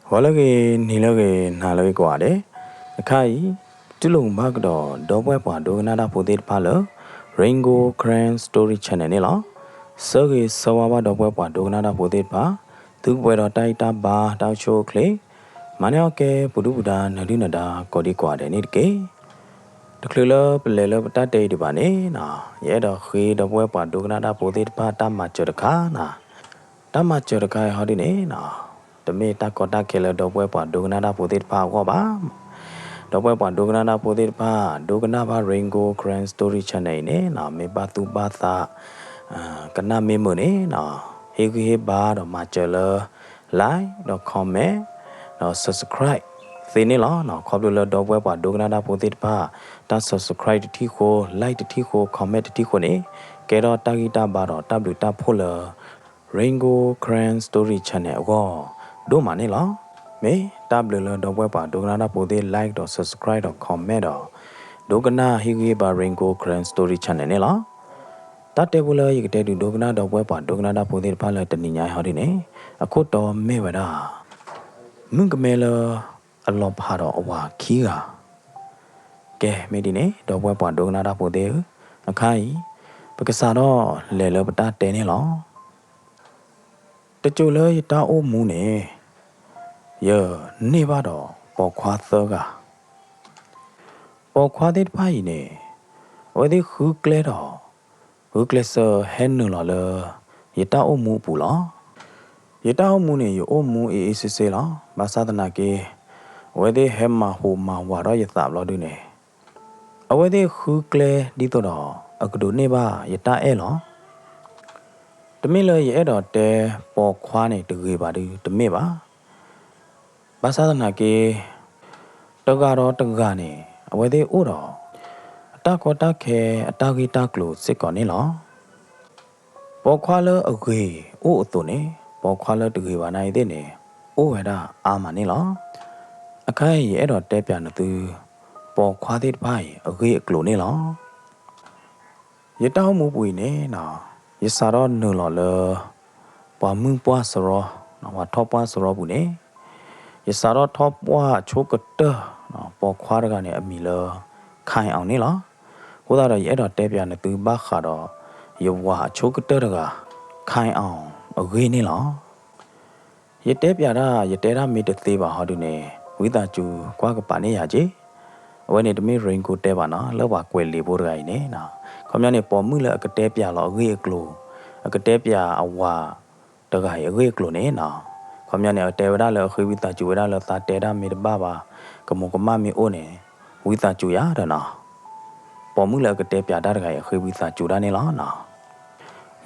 ဂီၤလၢအဂ့ၤ, နံၤလၢအဂ့ၤ, နၤလၢအဂ့ၤကိးဂၤဒဲး, အခါအံၤ တူၢ်လိာ်မုာ်ဘၣ်ကဒီး ဒီပုၢ်ဝဲၢ်ပှၤဒိကနၣ်တၢ်ဖိသ့ၣ်တဖၣ်လၢ Rain Gold Karen Story Channel န့ၣ်လီၤ. ဆၢဂ့ၤဆၢဝါဘၣ်ဒီပုၢ်ဝဲၢ်ပှၤဒိကနၣ်တၢ်ဖိသ့ၣ်တဖၣ်, သုကပှဲၤဒီးတၢ်ဂံၢ်တၢ်ဘါ တၢ်အိၣ်ဆူၣ်အိၣ်ချ့, မၤန့ၢ်အီၣ်ကဲ ပူၤဒုၣ်ပူၤဒါ နၢၤဒုၣ်နၢၤဒါ ကိးဒံကိးဂၤဒဲးန့ၣ်တက့ၢ်. တချုးလၢပလဲၤလၢပတၢ်တဲအံၤဒံးဘၣ်န့ၣ်, ယအဲၣ်ဒိးဃ့ဒီပုၢ်ဝဲၢ်ပှၤဒိကနၣ်တၢ်ဖိသ့ၣ်တဖၣ်တၢ်မၤစၢၤတခါန့ၣ်, တၢ်မၤစၢၤတခါအံၤဟီဒုန့ၣ်, တမ့ၢ်တၢ်ကီတၢ်ခဲလၢဒီပုၢ်ဝဲၢ်ပှၤဒိကနၣ်တၢ်ဖိသ့ၣ်တဖၣ်အဂီၢ်ဘၣ်. ဒီပုၢ်ဝဲၢ်ပှၤဒိကနၣ်တၢ်ဖိသ့ၣ်တဖၣ် ဒိကနၣ်ဘၣ် Rain Gold Karen Story Channel အံၤန့ၣ်, မ့ၢ်ဘၣ်သူၣ်ဘၣ်သး ကနၣ်မ့ၢ်မုာ်န့ၣ်, ဟ့ၣ်ဂံၢ်ဟ့ၣ်ဘါဒီးမၤစၢၤလၢ like ဒီး comment ဒီး subscribe သ့န့ၣ်လီၤ. ခီဖျိလၢဒီပုၢ်ဝဲၢ်ပှၤဒိကနၣ်တၢ်ဖိသ့ၣ်တဖၣ် တၢ် subscribe တထံၣ်ဃိ, like တထံၣ်ဃိ, comment တထံၣ်ဃိန့ၣ်, ကဲထီၣ်တၢ်ဂံၢ်တၢ်ဘါဒီးတၢ်ဘျုးတၢ်ဖှိၣ်လၢ Rain Gold Karen Story Channel အဂီၢ် ဒိၣ်မးန့ၣ်လီၤ. မ့ၢ်တၢ်ဘျုးလၢဒီပုၢ်ဝဲၢ်ပှၤဒိကနၣ်တၢ်ဖိသ့ၣ် like ဒီး subscribe ဒီး comment ဒီး ဒိကနၣ်ဟ့ၣ်ဂံၢ်ဟ့ၣ်ဘါ Rain Gold Karen Story Channel န့ၣ်လီၤ. တၢ်တဲဖိလၢယကတဲဒုးဒိကနၣ်ဒီပုၢ်ဝဲၢ်ပှၤဒိကနၣ်တၢ်ဖိသ့ၣ်တဖၣ်လၢတနံၤညါအံၤဟီဒုန့ၣ်, အခိၣ်တီမ့ၢ်ဝဲဒၣ် မုၣ်ကမဲလၢအလီၤဖးဒီးအဝၤခံဂၤ. ကဲ မ့ၢ်ဒ်န့ၣ် ဒီပုၢ်ဝဲၢ်ပှၤဒိကနၣ်တၢ်ဖိသ့ၣ်ဧၢ, အခါအံၤ ပကစးထီၣ်လဲၤလၢပတၢ်တဲန့ၣ်လီၤ. တစိၤလၢယတၢ်အိၣ်မူန့ၣ် ယန့ၢ်ဘၣ်ဒီးပိာ်ခွါသၢဂၤ. ပိာ်ခွါသ့ၣ်တဖၣ်အံၤန့ၣ် အဝဲသ့ၣ်ဃုကျဲဒီး ဂုာ်ကျဲးစၢးဟဲနုာ်လီၤလၢ ယတၢ်အိၣ်မူအပူၤလီၤ. ယတၢ်အိၣ်မူန့ၣ် ယအိၣ်မူအ့ၣ်အ့ၣ်စ့စ့လီၤ. ဘၣ်ဆၣ်သနာ်က့ အဝဲသ့ၣ်ဟဲမၤဟူးမၤဝးဒီးယသးဘျီဒုန့ၣ်, အဝဲသ့ၣ်ဃုကျဲဒ်သိးဒီး အကဒိးန့ၢ်ဘၣ်ယတၢ်အဲၣ်လီၤ. တမ့ၢ်လၢယအဲၣ်ဒိးတဲပိာ်ခွါန့ၣ်တဂ့ၤဘၣ်ဒု တမ့ၢ်ဘၣ်. ဘၣ်ဆၣ်သနာ်က့ တဂၤဒီးတဂၤန့ၣ် အဝဲသ့ၣ်အိၣ်ဒီး အတၢ်ကီတၢ်ခဲအတၢ်ဂ့ၢ်တၢ်ကျိၤစ့ၢ်ကီးန့ၣ်လီၤ. ပိာ်ခွါလၢအဂ့ၤအိၣ်အသိးန့ၣ် ပိာ်ခွါလၢတဂ့ၤဘၣ်နာ်အံၤသ့ၣ်န့ၣ် အိၣ်ဝဲဒၣ်အါမးန့ၣ်လီၤ. အခါအံၤယအဲၣ်ဒိးတဲပၠးနသု ပိာ်ခွါသ့ၣ်တဖၣ်အံၤအဂ့ၢ်အကျိၤန့ၣ်လီၤ. ယတၢ်အိၣ်မူပူၤအံၤန့ၣ် ယစးထီၣ်နုာ်လီၤလၢ ပှၤမုၢ်ပှၢ်စရီ, ပှၤထီၣ်ပှၢ်စရီပူၤန့ၣ်, ယစးထီၣ်ထီၣ်ပှၢ်အဆိကတၢၢ်, ပိာ်ခွါတဂၤန့ၣ် အမံၤလၢ Kai Aung န့ၣ်လီၤ. အဃိသတးဒီး ယအဲၣ်ဒိးတဲပၠးနသုဘၣ်ဃးဒီး ယဝၤအဆိကတၢၢ်တဂၤ Kai Aung အဂ့ၢ်န့ၣ်လီၤ. ယတဲပၠးတၢ် ယတဲတၢ်မ့ၢ်တသ့ဘၣ်ဟီဒုန့ၣ် ဝံသးစူၤကွၢ်ကပာ်န့ၢ်ယၤက့ၤ. အဝဲန့ၣ်တမ့ၢ် Rain Gold တဲဘၣ်နီၤ, လၢပှၤကွဲးလံာ်ဖိတဂၤအံၤန့ၣ်, ခီပညီန့ၣ် ပိာ်မုၣ်လၢအကတဲပၠးလီၤအဂ့ၢ်အကျိၤ, အကတဲပၠးအဝၤတဂၤအံၤအဂ့ၢ်အကျိၤန့ၣ်နီၤ, ခီပညီန့ၣ် အကတဲဝဲဒၣ်လၢအဃ့ဝံသးစူၤဝဲဒၣ်လၢသးတဲတၢ်မ့ၢ်တဘၣ်ဘၣ်, ကမူးကမၣ်မ့ၢ်အိၣ်န့ၣ် ဝံသးစူၤယၤဒီးနီၤ, ပိာ်မုၣ်လၢအကတဲပၠးတၢ်တဂၤအံၤ အဃ့ဝံသးစူၤတၢ်န့ၣ်လီၤနီၤ.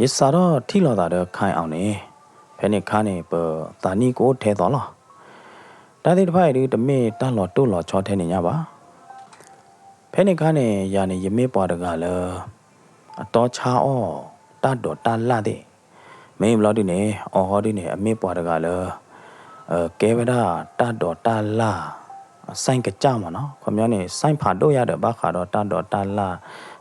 ယစးထီၣ်ထံၣ်လိာ်သးဒီး Kai Aung န့ၣ်, ဖဲန့ၣ်အခါန့ၣ် ပသးနံၣ်ကအိၣ်ထဲသိးလီၤ. တၢ်သ့ၣ်တဖၣ်အံၤဒု တမ့ၢ်တၢ်လီၤတိၢ်လီၤဆီထဲန့ၣ်ညါဘၣ်. ဖဲန့ၣ်အခါန့ၣ် ယၤန့ၣ် ယမ့ၢ်ပှၤတဂၤလၢ အတီဆါအီၣ်တၢ်ဒိးတၢ်လၣ်သ့ၣ်, မ့ၢ်ဘျီဒုန့ၣ် အီၤဟီဒုန့ၣ် အမ့ၢ်ပှၤတဂၤလၢ ကဲဝဲဒၣ်တၢ်ဒိးတၢ်လၣ် ဆိုင်ကစၢ်မးနီၤ, ခီပညီန့ၣ် ဆိုင်ဖးဒိၣ်ယၤဒီး ဘၣ်ဃးဒီးတၢ်ဒိးတၢ်လၣ်,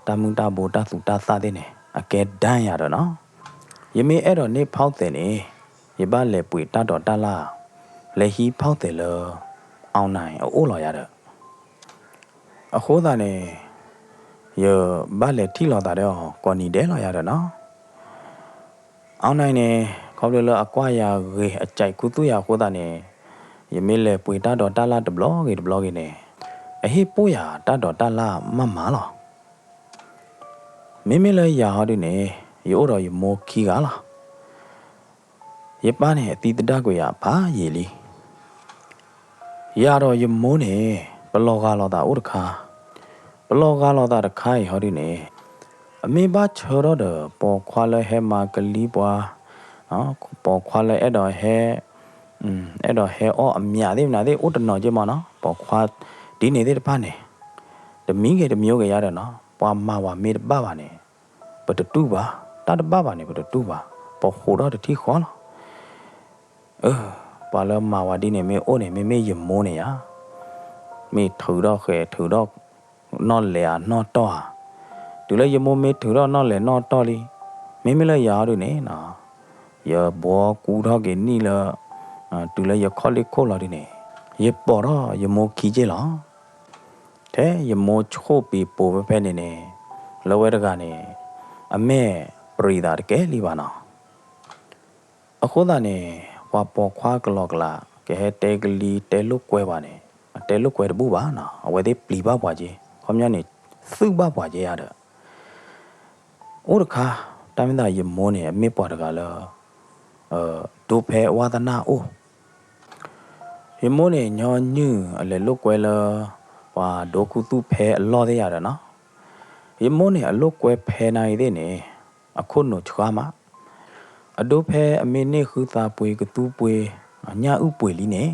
တၢ်မုၢ်တၢ်ဘိ တၢ်သူတၢ်သၣ်သ့ၣ်န့ၣ် အကဲဒၣ်ယၤဒီးနီၤ. ယမ့ၢ်အဲၣ်ဒိးန့ၢ်ဖီၣ်သဲးန့ၣ် ယဘၣ်လဲၤပှ့ၤတၢ်ဒိးတၢ်လၣ်, လဲၤဟံးဖီၣ်သဲးလၢ Aung န့ၣ် အအိၣ်လီၤယၤဒီး အဃိသတးန့ၣ် ယဘၣ်လဲၤထံၣ်လိာ်သးဒီးအီၤ ကိးနံၤဒဲးလီၤယၤဒီးနီၤ. Aung န့ၣ် ခီဖျိလၢအကွၢ်ယၤဂ့ၤ အကဲးခူသူၣ်ယၤအဃိသတးန့ၣ် ယမ့ၢ်လဲၤပှ့ၤတၢ်ဒိးတၢ်လၣ်တဘျီဂ့ၤတဘျီဂ့ၤန့ၣ် အဟ့ၣ်ပီၢ်ယၤတၢ်ဒိးတၢ်လၣ်မးမးလီၤ. မ့မ့ၢ်လၢယၤဟီဒုန့ၣ် ယအိၣ်ဒီးယမိၢ်ခံဂၤလီၤ. ယပၢ်န့ၣ် အသံသဒၣ်ကွံာ်ယၤဖးယံာ်လံ. ယၤဒီးယမိၢ်န့ၣ် ပလီၤဂာ်လိာ်သးအိၣ်တခါ, ပလီၤဂာ်လိာ်သးတခါအံၤဟီဒုန့ၣ် အမ့ၢ်ဘၣ်ဆၢထီၣ်ဒီး ပိာ်ခွါလၢဟဲမၤကလံၤပှၤ, ပိာ်ခွါလၢအဲၣ်ဒိးဟဲ အဲၣ်ဒိးဟဲအီၣ်အမၠးသ့ၣ်မနုၤသ့ၣ် အိၣ်တနီၤက့မးနီၤ, ပိာ်ခွါဒ်န့ၣ်သ့ၣ်တဖၣ်န့ၣ် တမံၤဂ့ၤတမံၤဂ့ၤယၤဒီးနီၤ, ပှၤမၤဝၤမ့ၢ်တဘၣ်ဘၣ်န့ၣ် ပတတူၢ်ဘၣ်, တၢ်တဘၣ်ဘၣ်န့ၣ် ပတတူၢ်ဘၣ်, ပဟးထီၣ်တထံၣ်ဃီလီၤ. အၢ ပှၤလၢမၤဝၤဒ်န့ၣ်မ့ၢ်အိၣ်န့ၣ် မ့မ့ၢ်ယမိၢ်န့ၣ်ယၤ, မ့ၢ်ထုးထီၣ်ဃဲၤ ထုးထီၣ် နီၣ်လဲၢ်ဧါနီၣ်တီၢ်ဧါ, တုၤလၢယမိၢ်မ့ၢ်ထုးထီၣ်နီၣ်လဲၢ်နီၣ်တီၢ်လံ, မ့မ့ၢ်လၢယၤဟီဒုန့ၣ်နီၤ, ယဘှီကူထီၣ်က့ၤနံၣ်လၢ တုၤလၢယခီၣ်လ့ၣ်ခိၣ်လီၤဒုန့ၣ်, ယပိာ်ထီၣ်ယမိၢ်ခံက့ၢ်လီၤ. ထဲယမိၢ်ဆိၣ်ပံၤပိာ်ဝဲဖဲန့ၣ်န့ၣ်, လၢဝဲတဂၤန့ၣ် အမဲာ်ပြံၤသးတကဲလံဘၣ်နီၤ. အဃိသတးန့ၣ် ပှၤပိာ်ခွါကလီကလး ကဟဲတဲကလံၤတဲလိာ်ကွဲပှၤန့ၣ်, အတဲလိာ်ကွဲတဘူၣ်ဘၣ်နီၤ, အဝဲသ့ၣ်ပျံၤဘၣ်ပှၤက့, ခီပညီန့ၣ် သုးဘၣ်ပှၤက့ဧါဒီး အိၣ်တခါ, တၢ်မ့ၢ်သးယမိၢ်န့ၣ် အမ့ၢ်ပှၤတဂၤလၢ ဒိဖဲအဝါသနၢ်အိၣ်. ယမိၢ်န့ၣ် ညီနုၢ်အလဲၤလိာ်ကွဲလၢ ပှၤဒိခူသူၣ်ဖဲအလီၢ်သ့ၣ်ယၤဒီးနီၤ. ယမိၢ်န့ၣ် အလိာ်ကွဲဖဲနၤအံၤသ့ၣ်န့ၣ် အခိၣ်နူာ်ဆှါမး, အဒိဖဲအမ့ၢ်န့ၢ်ဃုသါပှ့ၤကသူပှ့ၤ ညၣ်အုၣ်ပှ့ၤလံန့ၣ်,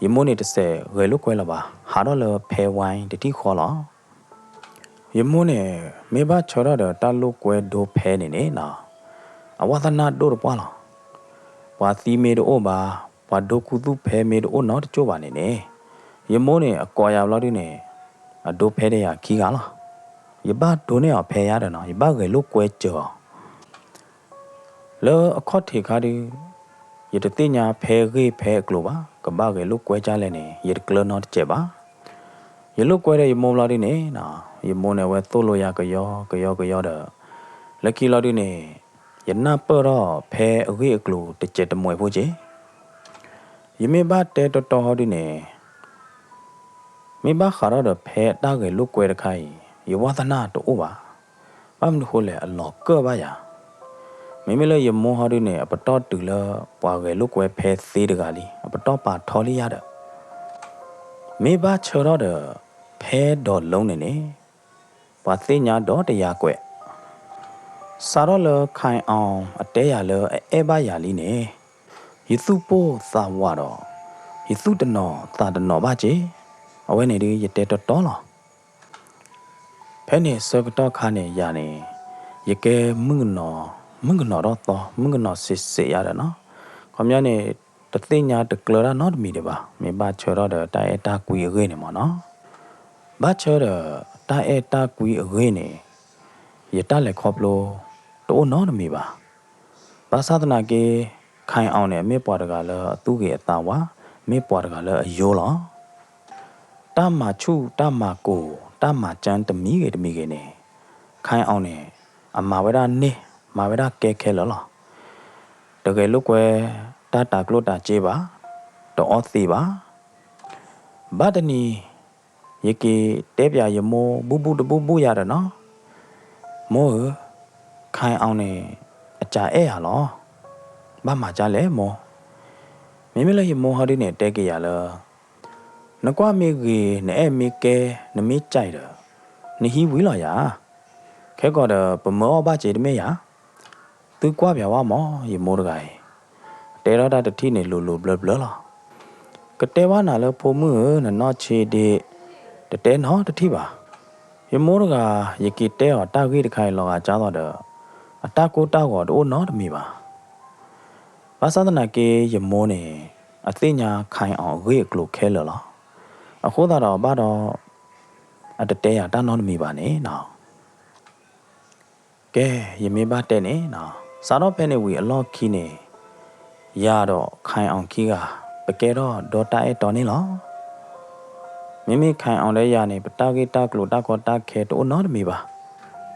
ယမိၢ်န့ၣ်တစဲးဂဲၤလိာ်ကွဲလၢၤဘၣ်, ဟးထီၣ်လၢဖဲဝဲတထံၣ်ဃီလီၤ. ယမိၢ်န့ၣ် မ့ၢ်ဘၣ်ဆၢထၢၣ်ဒီးတၢ်လိာ်ကွဲဒိဖဲန့ၣ်န့ၣ်နီၤ, အဝါသနၢ်ဒိၣ်တပှၢ်လီၤ. ပှၤသံမ့ၢ်တအိၣ်ဘၣ်, ပှၤဒိခူသူၣ်ဖဲမ့ၢ်တအိၣ်နီတကၠိၢ်ဘၣ်န့ၣ်န့ၣ်, ယမိၢ်န့ၣ် အကိးယၤဘျီဒုန့ၣ် အဒိဖဲဒီးယၤခံဂၤလီၤ. ယဘၣ်ဒိန့ၢ်အီၤဖဲယၤဒီးနီၤ, ယဘၣ်ဂဲၤလိာ်ကွဲစၢၤအီၤ လၢအခီၣ်ထံးခါဒု, ယတသ့ၣ်ညါဖဲဂ့ၢ်ဖဲအကျိၤဘၣ်, ကဘၣ်ဂဲၤလိာ်ကွဲဒ်လဲၣ်န့ၣ် ယတကျၢၤနီတစဲးဘၣ်. ယလိာ်ကွဲဒီးယမိၢ်ဘျီဒုန့ၣ်, ယမိၢ်န့ၣ် အဝဲသိၣ်လိယၤကယီကယီကယီဒီး, လၢခံလီၤဒုန့ၣ် ယနၢ်ပၢၢ်ထီၣ်ဖဲအဂ့ၢ်အကျိၤတစဲးတမှဲးဖိက့, ယမ့ၢ်ဘၣ်တဲတီတီဟီဒုန့ၣ် မ့ၢ်ဘၣ်ဃးထီၣ်ဒီးဖဲအတၢ်ဂဲၤလိာ်ကွဲတခါအံၤ ယဝါသနၢ်တအိၣ်ဘၣ်. ဘၣ်မနုၤဃိလဲၣ် အလီၤကၢၣ်ဘၣ်ယၤ. မ့မ့ၢ်လၢယမိၢ်ဟီဒုန့ၣ် အပတီၢ်တုၤလၢပှၤဂဲၤလိာ်ကွဲဖဲသ့တဂၤလံ, အပတီၢ်ပာ်ထီလံယၤဒီး, မ့ၢ်ဘၣ်ဆၢထီၣ်ဒီး ဖဲဒီးလီၤန့ၣ်န့ၣ် ပှၤသ့ၣ်ညါဒီးတယၤကွဲး စးထီၣ်လၢ ခိုင်အောင် အတဲယၤလၢအအဲၣ်ဘၣ်ယၤလံန့ၣ်, ယသူၣ်ပိၢ်သးဝးဒီး ယသူၣ်တနီၤသးတနီၤဘၣ်က့, အဝဲန့ၣ်ဒု ယတဲတီတီလီၤ. ဖဲန့ၣ်အဆၢကတီၢ်ခါန့ၣ်ယၤန့ၣ် ယကဲမုၣ်ကနီၤ, မုၣ်ကနီၤထီၣ်သီ, မုၣ်ကနီၤစ့းစ့းယၤဒီးနီၤ, ခီပညီန့ၣ် တသ့ၣ်ညါတကျၢၤတၢ်နီတမံၤဒံးဘၣ်, မ့ၢ်ဘၣ်ဆၢထီၣ်ဒီးတၢ်အဲၣ်တၢ်ကွံအဂ့ၢ်န့ၣ်မ့ၢ်နီၤ. ဘၣ်ဆၢဒီးတၢ်အဲၣ်တၢ်ကွံအဂ့ၢ်န့ၣ် ယတၢ်လဲၤခီဖျိတအိၣ်နီတမံၤဘၣ်. ဘၣ်ဆၣ်သနာ်က့ ခိုင်အောင်န့ၣ် မ့ၢ်ပှၤတဂၤလၢအသူၣ်ဂ့ၤအသးဝါ, မ့ၢ်ပှၤတဂၤလၢအယိလီၤ. တၢ်မၤဆူၣ်, တၢ်မၤကိၢ်, တၢ်မၤကၠၢၣ်တမံၤဂ့ၤတမံၤဂ့ၤန့ၣ်, ခိုင်အောင်န့ၣ် အမၤဝဲဒၣ်န့ၢ်, မၤဝဲဒၣ်ကဲခဲလၢာ်လီၤ. တဂဲၤလိာ်ကွဲတၢ်တၤကျိၣ်တၤစ့ဘၣ်, တအီသံးဘၣ်. ဘၣ်တနံၤ ယက့ၤတဲပၠးယမိၢ်ဘူၣ်ဘူၣ်တဘူၣ်ဘူၣ်ယၤဒီးနီၤ, မိၢ်ဧၢ, ခိုင်အောင်န့ၣ် အစံးအဲၣ်ယၤလီၤ. ဘၣ်မၤဒ်လဲၣ်မိၢ်. မ့မ့ၢ်လၢယမိၢ်ဟီဒုန့ၣ် တဲက့ၤယၤလၢ နကွၢ်မ့ၢ်ဂ့ၤ, နအဲၣ်မ့ၢ်ကဲ, နမ့ၢ်စံးဒီး နဟံးဝံၤလီၤယၤ. ခဲကိာ်ဒီးပမၢအီၣ်ဘၣ်စ့တမ့ၢ်ယၤ. သုကွၢ်ပၠးဝဲမၢ်, ယမိၢ်တဂၤအံၤ တဲထီၣ်တၢ်တထံၣ်န့ၣ် လိၤလိၤဘျၢဘျၢလီၤ. ကတဲဘၣ်နၤလၢဖိမုၣ်ဧၢ, နနီၢ်ဆံးဒ့, တတဲနီတထံၣ်ဘၣ်. ယမိၢ်တဂၤ ယက့ၤတဲအီၤတၢ်ဂ့ၢ်တခါအံၤလီၤဂာ်ကၢ်သိးဒီး အတၢ်ကိၢ်တၢ်ဂီၤတအိၣ်နီတမံၤဘၣ်. ဘၣ်ဆၣ်သနာ်က့ ယမိၢ်န့ၣ် အသ့ၣ်ညါ ခိုင်အောင် အဂ့ၢ်အကျိၤခဲလၢာ်လီၤ. အဃိသတးဒီးဘၣ်ဒီး အတတဲယၤတၢ်နီတမံၤဘၣ်န့ၣ်နီၤ. ကဲ, ယမ့ၢ်ဘၣ်တဲန့ၣ်နီၤ, စးထီၣ်ဖဲန့ၣ်ဝံၤအလီၢ်ခံန့ၣ်, ယၤဒီး ခိုင်အောင် ခံဂၤ ပကဲထီၣ်ဒီတၢ်အဲၣ်တီန့ၣ်လီၤ. မ့မ့ၢ် ခိုင်အောင် ဒီးယၤန့ၣ် ပတၢ်ဂ့ၢ်တၢ်ကျိၤတၢ်ကီတၢ်ခဲတအိၣ်နီတမံၤဘၣ်.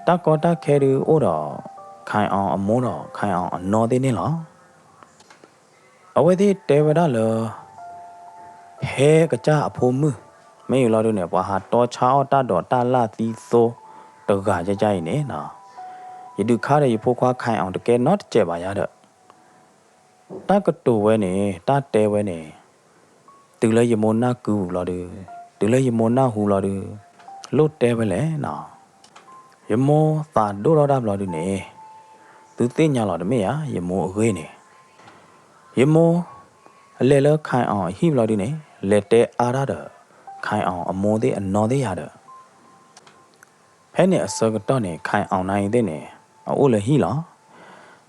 တၢ်ကီတၢ်ခဲဒုးအိၣ်ဒီး ခိုင်အောင် အမိၢ်ဒီး ခိုင်အောင် အနီၢ်သ့ၣ်န့ၣ်လီၤ. အဝဲသ့ၣ်တဲဝဲဒၣ်လၢ ဖဲကစၢ်အဖိမုၣ် မ့ၢ်အံၤလီၤဒုန့ၣ် ပှၤဟးတီဆါအီၣ်တၢ်ဒိးတၢ်လၢ်သံသိတဂၤကကါအံၤန့ၣ်နီၤ, ယဒုးခါဒီးယဖိခွါ ခိုင်အောင် တကဲနီတစဲးဘၣ်ယၤဒီး တၢ်ကတိၤဝဲန့ၣ် တၢ်တဲဝဲန့ၣ် တုၤလၢယမိၢ်နၢ်ကုဝံၤလီၤဒု, တုၤလၢယမိၢ်နၢ်ဟူလီၤဒု, လိၣ်တဲဝဲလဲၣ်နီၤ. ယမိၢ်သးဒိၣ်ထီၣ်တၢ်ဘျီဒုန့ၣ်, သုသ့ၣ်ညါလီၤတမ့ၢ်ဧါ, ယမိၢ်အဂ့ၢ်န့ၣ်. ယမိၢ် အလဲၤလၢ ခိုင်အောင် အဟံၣ်ဘျီဒုန့ၣ် လဲၤတဲအါတၢ်ဒီး ခိုင်အောင် အမိၢ်သ့ၣ်အနီၢ်သ့ၣ်ယၤဒီး ဖဲန့ၣ်အဆၢကတီၢ်န့ၣ် ခိုင်အောင် နၤအံၤသ့ၣ်န့ၣ် အအိၣ်လၢဟံၣ်လီၤ.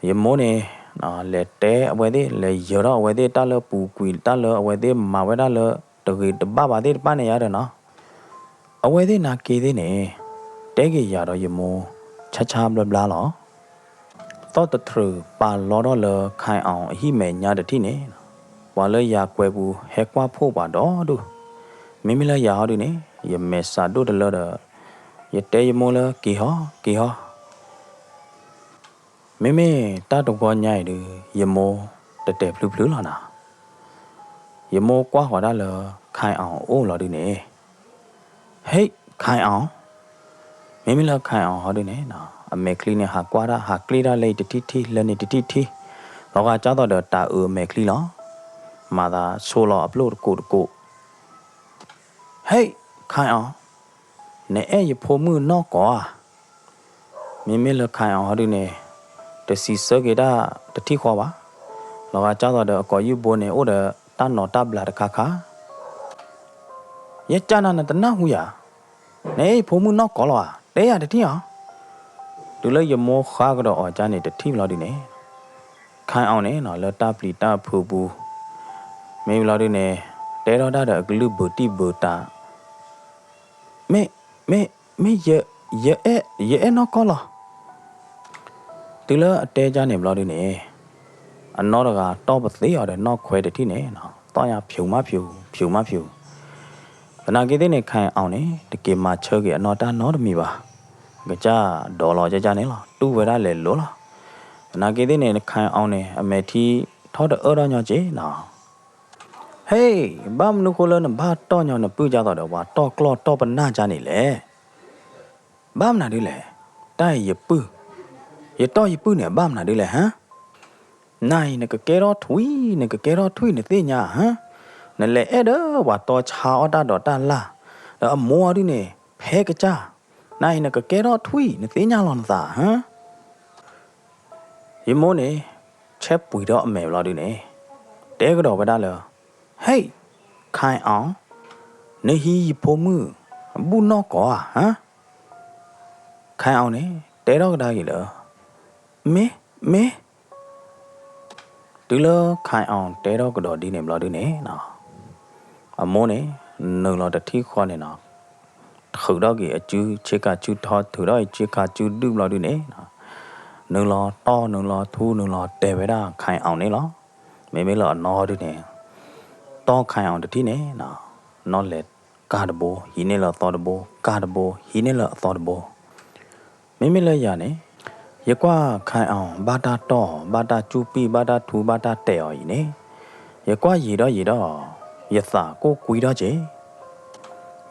ယမိၢ်န့ၣ် လဲၤတဲအဝဲသ့ၣ် လဲၤယၢၤထီၣ်အဝဲသ့ၣ်တၢ်လၢပူၤကွံာ် တၢ်လၢအဝဲသ့ၣ်မၤဝဲဒၣ်လၢ တဂ့ၤတဘၣ်ဘၣ်သ့ၣ်တဖၣ်န့ၣ်ယၤဒီးနီၤ, အဝဲသ့ၣ်နာ်က့သ့ၣ်န့ၣ် တဲက့ၤယၤဒီးယမိၢ် ဆါဆါဘျါဘျါလီၤ. သီၣ်တထြုးပာ်လီထီၣ်လၢ ခိုင်အောင် အဟံၣ်မဲာ်ညါတထံၣ်န့ၣ်လီၤ. ပှၤလၢယၤကွဲၤပူၤဟဲကွၢ်ဖှိၣ်ပှၤဒီဒူၣ်, မ့မ့ၢ်လၢယၤဟီဒုန့ၣ် ယမဲာ်ဆှးဒိၣ်တလၢဒီး ယတဲယမိၢ်လၢက့ၤဟီ က့ၤဟီ, မ့မ့ၢ်တၢ်တဂီၤညါအံၤဒု ယမိၢ်တတဲာ်ဖျုဖျုလီၤနၤ, ယမိၢ်ကွၢ်ဃီၤဒၣ်လၢ ခဲအီၤအိၣ်လီၤဒုန့ၣ် ဟ့ၣ် ခဲအီၤ, မ့မ့ၢ်လၢခဲအီၤဟီဒုန့ၣ် အမဲာ်ချံန့ၣ်ဟးကွၢ်ဒၣ် ဟးကျ့ၣ်ဒၣ်လၢအံၤတထံၣ်ထံၣ် လၢန့ၣ်တထံၣ်ထံၣ်, လီၤဂာ်ကၢ်သိးဒီးတၤအုးအမဲာ်ချံလီၤ, မၤသးဆိလီၤအပျိၢ်တကိးတကိး, ဟ့ၣ် ခဲအီၤ, နအဲၣ်ယဖိမုၣ်နီၢ်ကီၢ်ဧါ, မ့မ့ၢ်လၢခဲအီၤဟီဒုန့ၣ် တစံးဆၢက့ၤတၢ်တထံၣ်ဃီဘၣ်, လီၤဂာ်ကၢ်သိးဒီးအကိာ်ယူၢ်ဘိန့ၣ် အိၣ်ဒီးတၢ်နီၤတၢ်ဘျးတခါခါ ယကၢ်နၤနတနၢ်ဟူယၤ, နအဲၣ်ယဖိမုၣ်နီၢ်ကီၢ်လီၤဧါ, တဲယၤတထံၣ်ဧါ, တုၤလၢယမိၢ်ဃါကဒီးအီၤကၢ်န့ၣ်တထံၣ်ဘျီဒုန့ၣ် ခဲအီၤန့ၣ် လၢတၢ်ပျံၤတၢ်ဖုးပူၤ, မ့ၢ်ဘျီဒုန့ၣ် တဲထီၣ်တၢ်ဒီးအကလုၢ်ဘုးတံၢ်ဘုးတာ်, မ့ၢ်, မ့ၢ်, မ့ၢ်ယ, ယအဲၣ်, ယအဲၣ်နီၢ်ကီၢ်လီၤ. တုၤလၢအတဲကၢ်န့ၣ်ဘျီဒုန့ၣ် အနီၢ်တဂၤတီၢ်ပသ့အီၤဒီးနီၢ်ခွဲးတထံၣ်န့ၣ် သီၣ်ညါဖၠူးမးဖၠူး ဖၠူးမးဖၠူး, သနာ်က့သ့ၣ်န့ၣ် ခဲအီၤန့ၣ် တက့ၤမၤဆၢက့ၤအနီၢ်တၢ်နီတမံၤဘၣ်, ကစၢ်ဒီးလီၤကၢ်ကၢ်န့ၣ်လီၤ တူၢ်ဝဲဒၣ်လဲၤလိၤလီၤ. သနာ်က့သ့ၣ်န့ၣ် ခဲအီၤန့ၣ် အမဲာ်ထံထီၣ်တအၢၣ်ထီၣ်ညီက့နီၤ ဟ့ၣ်, ဘၣ်မနုၤဃိလၢနဘၣ်တီၢ်ညီနပုၢ်ကၢ်သိးဒီးပှၤတီၢ်ကျီၢ်တီၢ်ပနၢ်ကၢ်န့ၣ်လဲၣ်. ဘၣ်မနုၤဒ်လဲၣ်, တၢ်အံၤယပုၢ်, ယတီၢ်ယပုၢ်န့ၣ် ဘၣ်မနုၤဒ်လဲၣ်ဟါ. နၤအံၤနကကဲထီၣ်ထွံၣ်, နကကဲထီၣ်ထွံၣ်နသ့ၣ်ညါဧါဟါ. နလဲၤအဲၣ်ဒီးပှၤတီဆါအီၣ်တၢ်ဒိးတၢ်လၢ်, ဒီးအမိၢ်အီၤဒုန့ၣ် ဖဲကစၢ်, နၤအံၤနကကဲထီၣ်ထွံၣ်နသ့ၣ်ညါလီၤနသးဧါ. ယမိၢ်န့ၣ် ဆဲးပှံၤထီၣ်အမဲာ်ဘျီဒုန့ၣ် တဲကဒီးဝဲဒၣ်လၢ, ဟ့ၣ်, ခဲအီၤ, နဟံးယဖိမုၣ်အဘူၣ်နီၢ်ကီၢ်ဧါဟါ. ခဲအီၤန့ၣ် တဲထီၣ်ကဒါက့ၤလၢ မ့ၢ်, မ့ၢ် တုၤလၢခဲအီၤတဲထီၣ်ကဒီးဒ်န့ၣ်ဘျီဒုန့ၣ်နီၤ, အမိၢ်န့ၣ် နုာ်လီၤတထံၣ်ဃီန့ၣ်နီၤ, ထုးထီၣ်က့ၤအစုဆ့ကၤစုထီ ထုးထီၣ်က့ၤဆ့ကၤစုဒုၣ်ဘျီဒုန့ၣ်, နုာ်လီၤတီၢ်နုာ်လီၤထူနုာ်လီၤတဲာ်ဝဲဒၣ်ခဲအီၤန့ၣ်လီၤ. မ့မ့ၢ်လၢအနီၢ်ဒုန့ၣ် တီၢ်ခဲအီၤတထံၣ်န့ၣ်နီၤ, နီၢ်လဲၤကၢ်တဘိ ဟံးန့ၢ်လၢအသီတဘိ ကၢ်တဘိ ဟံးန့ၢ်လၢအသီတဘိ မ့မ့ၢ်လၢယၤန့ၣ် ယကွၢ်ခဲအီၤ ဘၣ်တၢ်တီၢ် ဘၣ်တၢ်စူၢ်ပံၢ် ဘၣ်တၢ်ထူ ဘၣ်တၢ်တဲာ်အီၤအံၤန့ၣ်, ယကွၢ်ယံာ်ဒီးယံာ်ဒီး ယသးကိၢ်ကွံထီၣ်က့ၤ,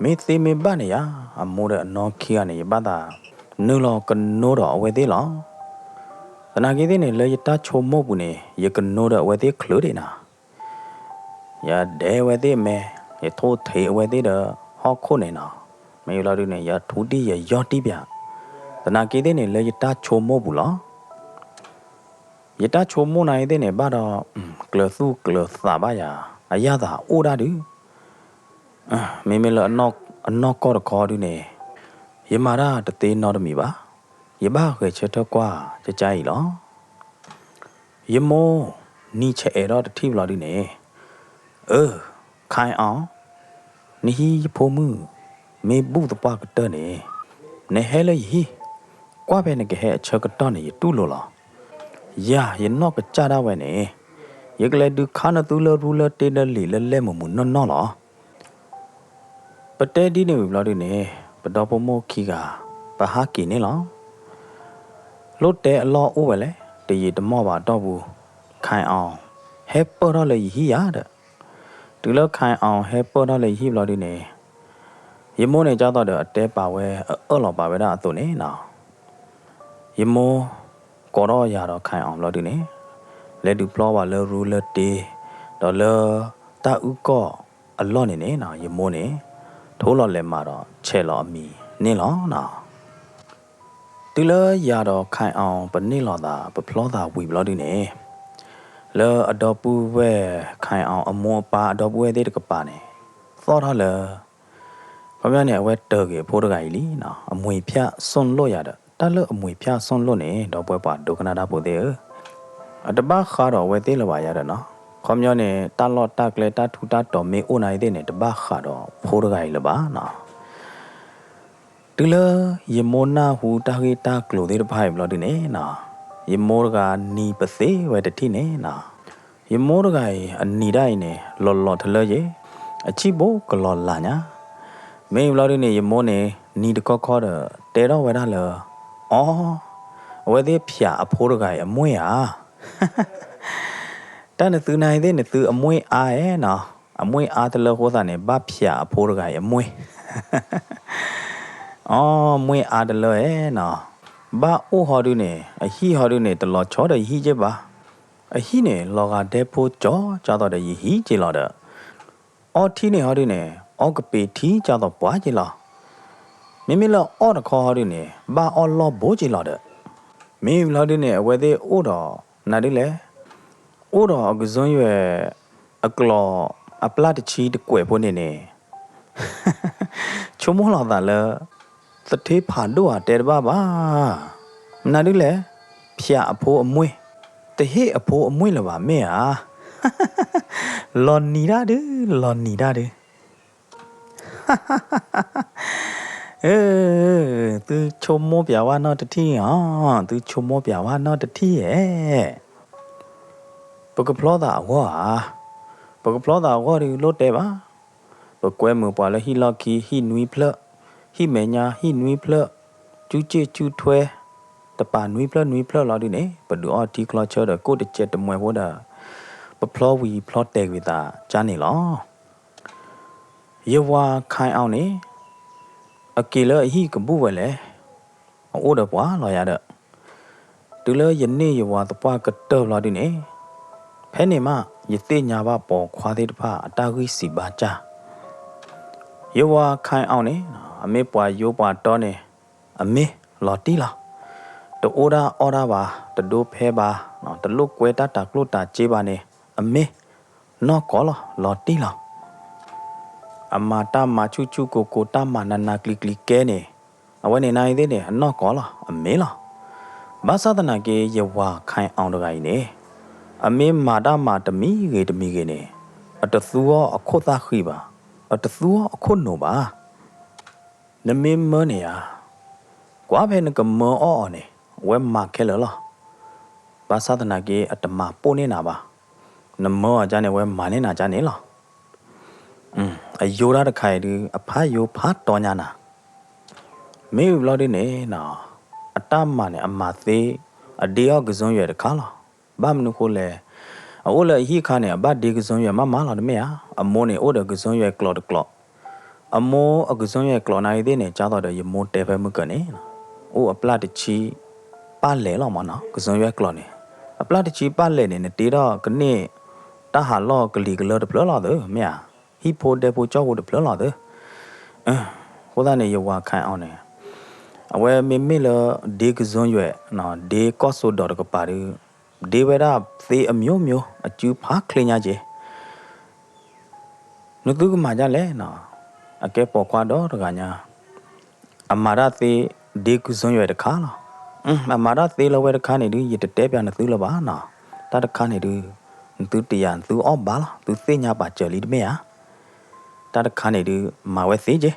မ့ၢ်သ့မ့ၢ်ဘၣ်န့ၣ်ယၤ အမိၢ်ဒီးအနီၢ်ခံဂၤန့ၣ် ယဘၣ်သးနုာ်လီၤကနိဒီးအဝဲသ့ၣ်လီၤ. သနာ်က့သ့ၣ်န့ၣ် လၢယတၢ်ဆိကမိၣ်ပူၤန့ၣ် ယကနိဒီးအဝဲသ့ၣ်ချုးဒံးနၤ ယဒဲးအဝဲသ့ၣ်အမဲာ်, ယထိၣ်ထံးအဝဲသ့ၣ်ဒီးဟီၣ်ခိၣ်န့ၣ်နီၤ, မ့ၢ်လီၤဒုန့ၣ် ယထူတံၢ်ယယီၢ်တံၢ်ပၠး, သနာ်က့သ့ၣ်န့ၣ် လၢယတၢ်ဆိကမိၣ်ပူၤလီၤ. ယတၢ်ဆိကမိၣ်နၤအံၤသ့ၣ်န့ၣ် ဘၣ်ဒီး ကျၢၤသူၣ်ကျၢၤသးဘၣ်ယၤ အယၣ်သးအိၣ်ဒၣ်ဒုး, မ့မ့ၢ်လၢအနီၢ်ကီၢ်တခီဒုန့ၣ် ယမၤတၢ်တသ့နီတမံၤဘၣ်, ယဘၣ်ဂဲၤဆၢထၢၣ်ကွၢ်ကကါအံၤလီၤ. ယမိၢ် နံၤဆဲးအဲးထီၣ်တထံၣ်ဘျီဒုန့ၣ်, အၢ ခဲအီၤ, နဟံးယဖိမုၣ် မ့ၢ်ဘူၣ်သပှၢ်ကတၢၢ်န့ၣ်, နဟဲလၢယဟံၣ်, ကွၢ်ဖဲနကဟဲအဆၢကတီၢ်န့ၣ် ယတူၢ်လိာ်လီၤ. ယၤ ယနီၢ်ကစၢ်ဒၣ်ဝဲန့ၣ်, ယကလဲၤဒုးခါနသုလၢရူလၢတ့လၢလံာ်လၢလဲၣ်မုာ်မုာ်နီၢ်နီၢ်လီၤ. ပတဲဒ်န့ၣ်ဝံၤဘျီဒုန့ၣ် ပဒီဖိမိၢ်ခံဂၤ ပဟးက့ၤန့ၣ်လီၤ. လိၣ်တဲအလီၢ်အိၣ်ဝဲလဲၣ် တယံာ်တမီၢ်ဘၣ်အတီၢ်ပူၤ, ခဲအီၤ ဟဲပၢၢ်ထီၣ်လၢယဟံၣ်ယၤဒီး, တုၤလၢခဲအီၤဟဲပၢၢ်ထီၣ်လၢယဟံၣ်ဘျီဒုန့ၣ်, ယမိၢ်န့ၣ်ကၢ်သိးဒီးအတဲပာ်ဝဲ အအၢၣ်လီၤပာ်ဝဲဒၣ်အသိးန့ၣ်နီၤ ယမိၢ် ကိးထီၣ်ယၤဒီးခဲအီၤဘျီဒုန့ၣ်, လဲၤဒုးဖျီဝဲလၢရူလၢတ့, ဒီးလၢတၢ်အုၣ်ကီၢ်အလီၢ်န့ၣ်န့ၣ်နီၤ ယမိၢ်န့ၣ် ထိလီၤလဲၤမးဒီးဆဲးလီၤအမံၤန့ၣ်လီၤနီၤ. တုၤလၢယၤဒီးခဲအီၤပန့ၢ်လိာ်သး ပဖျီသးဝံၤဘျီဒုန့ၣ်, လၢအဒီပုၢ်ဝဲၢ်ခဲအီၤအမိၢ်အပၢ်အဒီပုၢ်ဝဲၢ်သ့ၣ်တကပၤန့ၣ်, သီၣ်ထီၣ်လၢ ခီပညီန့ၣ် အဝဲတၢၤက့ၤအဖိတဂၤအံၤလံနီၤ, အမှံဖြၣ်စွန့်လွှတ်ယၤဒီး တၢ်လၢအမှံဖြၣ်စွန့်လွှတ်န့ၣ် ဒီပုၢ်ဝဲၢ်ပှၤဒိကနၣ်တၢ်ဖိသ့ၣ်ဧၢ, အတဘၣ်ဃးဒီးအဝဲသ့ၣ်လၢၤဘၣ်ယၤဒီးနီၤ, ခီပညီန့ၣ် တၢ်လီၢ်တၢ်ကျဲတၢ်ထူးတၢ်တီၤမ့ၢ်အိၣ်နၤအံၤသ့ၣ်န့ၣ် တဘၣ်ဃးဒီးဖိတဂၤအံၤလၢၤဘၣ်နီၤ. တုၤလၢယမိၢ်နၢ်ဟူတၢ်ဂ့ၢ်တၢ်ကျိၤသ့ၣ်တဖၣ်အံၤဘျီဒုန့ၣ်နီၤ, ယမိၢ်တဂၤနံၤပသ့ဝဲတထံၣ်န့ၣ်နီၤ, ယမိၢ်တဂၤအံၤ အနံၤဒၣ်အံၤန့ၣ် လီၤလီၤထလၢယဲ, အဆံၣ်ဘိကလီၤလးညါ. မ့ၢ်ဘျီဒုန့ၣ် ယမိၢ်န့ၣ် နံၤတခီခီဒီး တဲထီၣ်ဝဲဒၣ်လၢ အီ, အဝဲသ့ၣ်ဖၠးအဖိတဂၤအံၤအမွ့ၢ်ဧါ. တၢ်နသုနၤအံၤသ့ၣ် နသုအမွ့ၢ်အါဧါနီၤ, အမွ့ၢ်အါတလၢအဃိသတးန့ၣ် ဘၣ်ဖၠးအဖိတဂၤအံၤအမွ့ၢ် အီ, မွ့ၢ်အါတလၢဧါနီၤ. ဘၣ်အိၣ်ဟီဒုန့ၣ် အဟံၣ်ဟီဒုန့ၣ် တလီၤဆီဒီးယဟံၣ်က့ဘၣ်. အဟံၣ်န့ၣ် လီၤဂာ်ဒဲဖိကၠီ ကၢ်သိးဒီးယဟံၣ်က့လီၤဒီး အီထံန့ၣ်ဟီဒုန့ၣ် အီကပ့ၤထံ ကၢ်သိးပှၤက့လီၤ. မ့မ့ၢ်လၢအီၣ်တခီဟီဒုန့ၣ် ဘၣ်အီၣ်လီၢ်ဘိက့လီၤဒီး မ့ၢ်ဘျီဒုန့ၣ် အဝဲသ့ၣ်အိၣ်ဒီး နၤဒုလဲၣ်, အိၣ်ဒီးအကစၢၢ်ယွဲၢ်အကျိၤ အပျၢ်တဆံတကွဲးဖိန့ၣ်န့ၣ် ဆိကမိၣ်လီၤသးလၢ သထ့ဖးဒိၣ်ဧါတဲတဘၣ်ဘၣ်. မနုၤဒုလဲၣ်, ဖၠးအဖိအမွ့ၢ်, တဟ့ၣ်အဖိအမွ့ၢ်လၢၤဘၣ် မ့ၢ်ဧါ. လီၤနံၤဒၣ်ဒု, လီၤနံၤဒၣ်ဒု. သုဆိကမိၣ်ပျးဝဲနီတထံၣ်ဧါ, သုဆိကမိၣ်ပျးဝဲနီတထံၣ်ဧါ. ပကဖျီသးအဂီၢ်ဧါ, ပကဖျီသးအဂီၢ်ဒုးလိၣ်တဲဘၣ်. ပကွဲမုာ်ပှၤလၢဟံၣ်လီၢ်ခံ ဟံၣ်နွံဖျၢၣ်, ဟံၣ်မဲာ်ညါ ဟံၣ်နွံဖျၢၣ်, ကၠူကၠ့ၣ်ကၠူထွဲ တပၤနွံဖျၢၣ်နွံဖျၢၣ်လီၤဒုန့ၣ် ပဒုးအီထံချီဆၢဒီးကိၣ်တစဲးတမှဲးဖိဒီး ပဖျီဝံၤဖျီတဲာ်ကွံာ်သးကၢ်န့ၣ်လီၤ. ယဝၤခါအီၤန့ၣ် အက့ၤလၢအဟံၣ်ကဘူၣ်ဝဲလဲၣ်, အအိၣ်ဒီးပှၤလီၤယၤဒီး တုၤလၢယန့ၢ်ယဝၤသပှၢ်ကတၢၢ်ဘျီဒုန့ၣ် ဖဲန့ၣ်မး ယသ့ၣ်ညါဘၣ်ပိာ်ခွါသ့ၣ်တဖၣ်အတၢ်ဂံၢ်စံးဘါစၢ်. ယဝၤခါအီၤန့ၣ် အမ့ၢ်ပှၤယိပှၤတီန့ၣ် အမ့ၢ်လီၤတံၢ်လီၤ. တအိၣ်ဒၣ်အီၣ်ဒၣ်ဘၣ်, တဒိဖဲဘၣ်, တလိၣ်ကွဲတၢ်တၤကျိၣ်တၤစ့ဘၣ်န့ၣ် အမ့ၢ်နီၢ်ကီၢ်လီၤ, လီၤတံၢ်လီၤ. အမၤတၢ်မၤဆူၣ်ဆူၣ်ကိၤကိၤ တၢ်မၤနးနးကျံၤကျံၤကဲန့ၣ် အဝဲန့ၣ်နၤအံၤသ့ၣ်န့ၣ် အနီၢ်ကီၢ်လီၤ, အမ့ၢ်လီၤ. ဘၣ်ဆၣ်သနာ်က့ ယဝၤခါအီၤတဂၤအံၤန့ၣ် အမ့ၢ်မၤတၢ်မၤတမံၤဂ့ၤတမံၤဂ့ၤန့ၣ် အတသူအီၤအခိၣ်သၣ်ဃံဘၣ်, အတသူအီၤအခိၣ်နူာ်ဘၣ်. နမ့ၢ်မၢန့ၢ်ယၤ, ကွၢ်ဖဲနကမၢအီၣ်အီၤန့ၣ် အဝဲမၤခဲလၢာ်လီၤ. ဘၣ်ဆၣ်သနာ်က့ အတမၤပိာ်န့ၢ်နၤဘၣ်. နမၢအီၤကၢ်န့ၣ် အဝဲမၤန့ၢ်နၤကၢ်န့ၣ်လီၤ. အယိဒၣ်တခါအံၤဒုး အဖးယိဖးတီညါနၤ. မ့ၢ်ဝံၤဘျီဒုန့ၣ် အတၢ်မၤန့ၣ် အမၤသ့ အဒ့အီၣ်ကစၢၢ်ယွဲၢ်တခါလီၤ. ဘၣ်မနုၤဃိလဲၣ်, အအိၣ်လၢအဟံၣ်ခါန့ၣ် အဘၣ်ဒ့ကစၢၢ်ယွဲၢ်မးမးလီၤတမ့ၢ်ဧါ. အမိၢ်န့ၣ်အိၣ်ဒီးကစၢၢ်ယွဲၢ်ကျိာ်တကျိာ်, အမိၢ်အကစၢၢ်ယွဲၢ်ကျိာ်နၤအံၤသ့ၣ်န့ၣ် ကၢ်သိးဒီးယမိၢ်တဲဖဲမုၢ်ကၢန့ၣ် အိၣ်အပျၢ်တဆံပၢ်လဲၣ်လီၤမးနီၤ, ကစၢၢ်ယွဲၢ်ကျိာ်န့ၣ် အပျၢ်တဆံပၢ်လဲၣ်န့ၣ် နတ့ထီၣ်ကန့ၢ် တၢ်ဟးလီၢ်ကလံၤကလၢတဖျၢၣ်လီၤသု မ့ၢ်ဧါ, ဟံၣ်ဖိဒဲဖိကၠီဖိတဖျၢၣ်လီၤသု. အဃိသတးန့ၣ် ယဝၤခါအီၤန့ၣ် အဝဲမ့မ့ၢ်လၢဒ့ကစၢၢ်ယွဲၢ်, ဒ့ကီၢ်စိဒီးတကပၤဒုး ဒ့ဝဲဒၣ်သ့အမျိုးမျိုး အစုဖးချ့ညါက့ၤ နသုကမၤဒ်လဲၣ်နီၤ, အကဲပိာ်ခွါဒီတဂၤညါ, အမၤတၢ်သ့ဒ့ကစၢၢ်ယွဲၢ်တခါလီၤ. အမၤတၢ်သ့လၢဝဲတခါန့ၣ်ဒုး ယတတဲပၠးနသုလၢၤဘၣ်နီၤ, တၢ်တခါန့ၣ်ဒုး နသုတယာ်နသုအီၣ်ဘၣ်လီၤ, သုသ့ၣ်ညါပာ်စၢၤလံတမ့ၢ်ဧါ. တၢ်တခါန့ၣ်ဒုး မၤဝဲသ့က့ၤ ဒီး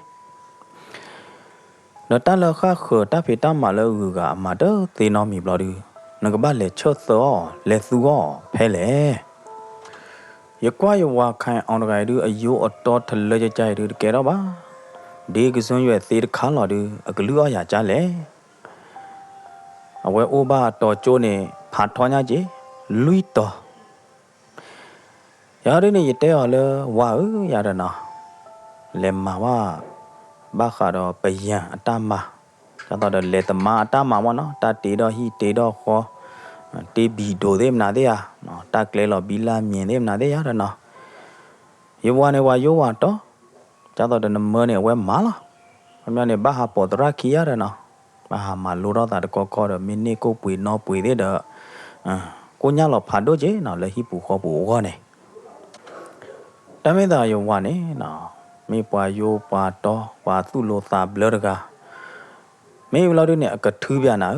တၢ်လၢဃၣ်ဃၢၤတၢ်ဖံးတၢ်မၤလၢဂုၤဂၤအမၤတသ့နီတမံၤဘျီဒုး, နကဘၣ်လဲၤဆၢၣ်သၢအီၤ လဲၤသူအီၤဖဲလဲၣ်. ယကွၢ်ယဝၤခါအီၤတဂၤအံၤဒုး အယိအတီတလၢကကါအံၤဒုးတကဲထီၣ်ဘၣ်. ဒ့ကစၢၢ်ယွဲၢ်သ့တခါလီၤဒုး အကလုၢ်အီၣ်ယၤကၢ်လဲၣ်. အဝဲအိၣ်ဘၣ်အတီကၠိန့ၣ် ဖးထီညါက့ၤ လွံၢ်တီၤ ယၤဒ်န့ၣ် ယတဲအီၤလၢ ဝၤဧၢ ယၤဒီးနီၤ, လဲၤမၤဘၣ် ဘၣ်ဃးဒီးပယၢၤအတၢ်မၤ, ဒ်သိးဒီးလဲၤသမါအတၢ်မၤမ့ၢ်နီၤ, တၢ်တ့ထီၣ်ဟံၣ်တ့ထီၣ်ဃီ, တ့ဘံၣ်ဒိၣ်သ့ၣ်မနုၤသ့ၣ်ဧါ, တၢ်ကျဲလီၤဘံလၢမံၤသ့ၣ်မနုၤသ့ၣ်ယၤဒီးနီၤ, ယဝၤန့ၣ် ဝၤယိဝၤတီ, ဒ်သိးဒီးနမၢန့ၣ် အဝဲမၤလီၤ. ခီပညီန့ၣ် ဘၣ်ဟးပိာ်သရၣ်ခံယၤဒီးနီၤ, ဘၣ်ဟးမၤလိထီၣ်သးတကီကီဒီး မ့ၢ်န့ၢ်ကိၣ်ပှ့ၤနီပှ့ၤသ့ၣ်ဒီး ကိၣ်ညၣ်လီၤဖးဒိၣ်က့ၤနီၤ လၢဟံၣ်ပူၤဃီပူၤအဂီၢ်န့ၣ်, တၢ်မ့ၢ်သးယဝၤန့ၣ်, မ့ၢ်ပှၤယိပှၤတီ ပှၤသူၣ်လိၤသးဘျၢတဂၤ, မ့ၢ်ဝံၤလီၤဒုးန့ၣ် အကထုးပၠးနၤဧၢ,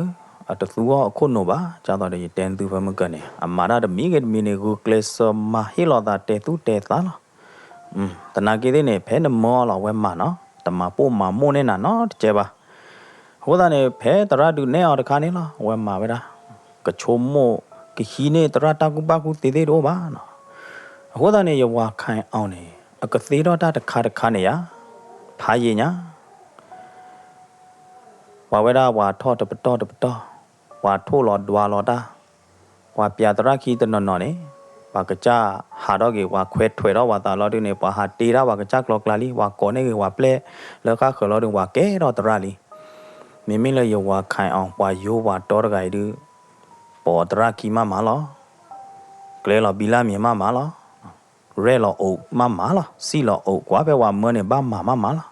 အတသူအီၤအခိၣ်နူာ်ဘၣ်, ဒ်သိးဒီးယတဲနသုဖဲမုၢ်ကၢန့ၣ် အမၤတၢ်တမံၤဂ့ၤတမံၤန့ၣ် ဂုာ်ကျဲးစၢးမၤဟ့ၣ်လီၤသးတဲသူၣ်တဲသးလီၤ. သနာ်က့သ့ၣ်န့ၣ် ဖဲနမၢအီၤလီၤ အဝဲမၤနီၤ, တမၤပိာ်မၤမိၣ်န့ၢ်နၤနီတကဲဘၣ်. အဃိသတးန့ၣ် ဖဲသရၣ်ဒုးနဲၣ်အီၤတခါန့ၣ်လီၤ အဝဲမၤဝဲဒၣ်, ကဆိကမိၣ် ကဟံးန့ၢ်သရၣ်တၢ်ကူၣ်ဘၣ်ကူၣ်သ့သ့ၣ်တအိၣ်ဘၣ်နီၤ. အဃိသတးန့ၣ် ယဝၤခၢၣ်အီၤန့ၣ် အကသ့ထီၣ်တၢ်တခါတခါန့ၣ်ယါ, ဖးယံာ်ညါ ပှၤဝဲဒၣ်ပှၤထီၣ်တပတီၢ်တပတီၢ်, ပှၤထိၣ်လီၤဒွးလီၤတၢ်, ပှၤပျးသရၣ်ခံတနီၤနီၤန့ၣ်, ပှၤကစၢ်ဟးထီၣ်က့ၤ ပှၤခွဲးထွဲးထီၣ်ပှၤသးလီၤဒုန့ၣ် ပှၤဟးတ့ထီၣ်ပှၤကစၢ်ကျီကျါလံ, ပှၤကိးန့ၢ်ဂ့ၤပှၤပျဲၢ်လၢဃၣ်ဃၢၤလီၤဒု ပှၤကဲထီၣ်သရၣ်လံ. မ့မ့ၢ်လၢယဝၤခၢၣ်အီၤ ပှၤယိၤပှၤတီတဂၤအံၤဒု ပိာ်သရၣ်ခံမးမးလီၤ. ကျဲလီၤဘံလၢမံၤမးမးလီၤ. ရဲၣ်လီၤအိၣ်မးမးလီၤ. စံၣ်လီၤအိၣ်ကွၢ်ဖဲပှၤမၢန့ၣ် ဘၣ်မၤမးမးလီၤ.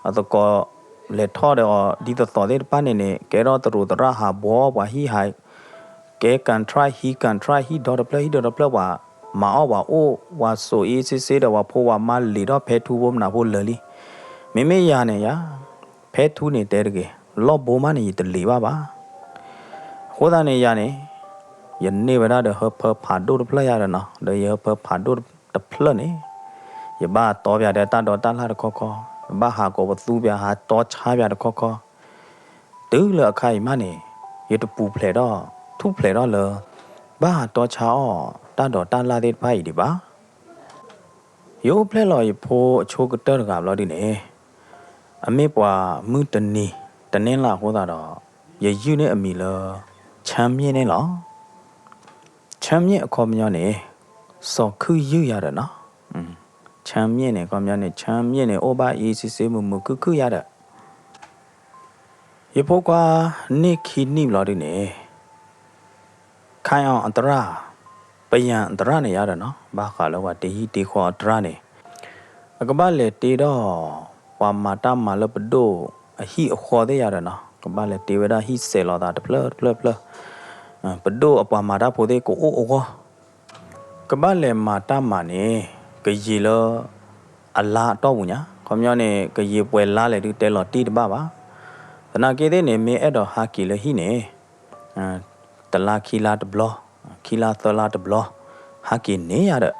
အသကိးလဲၤထီၣ်ဒီးအီၤ ဒ်သိးသိးသ့ၣ်တဖၣ်န့ၣ်န့ၣ် ကဲထီၣ်သရူးသရၣ်ဟးဘှီပှၤဟံၣ်ဟး ကဲ contract ဟံး contract ဟံၣ်ဒီတဖျၢၣ်ဟံၣ်ဒီတဖျၢၣ် ပှၤမၤအီၣ်ပှၤအိၣ် ပှၤစိာ်အ့စ့စ့ဒီး ပှၤဖိပှၤမါလံာ်ထီၣ်ဖဲထူဖိမနုၤဖိလၢာ်လံ. မ့မ့ၢ်ယၤန့ၣ်ယါ ဖဲထူန့ၣ်တဲတဂ့ၤ, လီၢ်ဘိမးန့ၣ် ယတလံာ်ဘၣ်ဘၣ်. အဃိသတးန့ၣ်ယၤန့ၣ် ယန့ၢ်ဝဲဒၣ်ဒီးဟၢဖၢဖးဒိၣ်တဖျၢၣ်ယၤဒီးနီၤ, ဒီးယဟၢဖၢဖးဒိၣ်တဖျၢၣ်န့ၣ် ယဘၣ်တီပၠးဒီးတၢ်ဒိးတၢ်လၢ်တခီခီ, ယဘၣ်ဟးကိးပသူပၠးဟးတီဆါပၠးတခီခီ, တုၤလၢအခါအံၤမးန့ၣ် ယတပူၤဖျဲးထီၣ် ထူၣ်ဖျဲးထီၣ်လၢ ဘၣ်ဟးတီဆါအီၣ်တၢ်ဒိးတၢ်လၢ်သ့ၣ်တဖၣ်အံၤဒံးဘၣ်. ယအိၣ်ဖျဲၣ်လီၤယဖိအဆိကတၢၢ်တဂၤဘျီဒုန့ၣ် အမ့ၢ်ပှၤမုၢ်တနံၤ တန့ၢ်လၢ်အဃိသတးဒီး ယယုၢ်န့ၢ်အမံၤလၢ ချမ်းမြေ့ န့ၣ်လီၤ. ချမ်းမြေ့ အခီပညီန့ၣ် စီၤခုၣ်ယုၢ်ယၤဒီးနီၤ. ချမ်းမြေ့ န့ၣ် အခီပညီန့ၣ် ချမ်းမြေ့ န့ၣ် အိၣ်ဘၣ်အ့စ့စ့မုာ်မုာ်ခုၣ်ခုၣ်ယၤဒီး ယဖိခွါန့ၢ်ခံနံၣ်ဘျီဒုန့ၣ် ခၢၣ်အီၤအသရၣ် ပယၢၤအသရၣ်န့ၣ်ယၤဒီးနီၤ ဘၣ်ဃးလၢပှၤတ့ဟံၣ်တ့ဃီအသရၣ်န့ၣ် အကဘၣ်လဲၤတ့ဒီး ပှၤမၤတၢ်မၤလၢပဒိၣ်အဟံၣ်အဃီသ့ၣ်ယၤဒီးနီၤ ကဘၣ်လဲၤတ့ဝဲဒၣ်ဟံၣ်စဲးလီၤသးတဖျၢၣ်တဖျၢၣ်တဖျၢၣ် ပဒိၣ်အပှၤမၤတၢ်ဖိသ့ၣ်ကအိၣ်အဂီၢ် ကဘၣ်လဲၤမၤတၢ်မၤန့ၣ် ကယံာ်လၢ အလါအတီၢ်ပူၤညါ ခီပညီန့ၣ် ကယံာ်ပှဲၤလါလဲၣ်ဒုးတဲလီၤတံၢ်တဘၣ်ဘၣ်. သနာ်က့သ့ၣ်န့ၣ် မ့ၢ်အဲၣ်ဒိးဟးက့ၤလၢဟံၣ်န့ၣ် တလါခံလါတဘျီ ခံလါသၢလါတဘျီ ဟးက့ၤန့ၣ်ယၤဒီး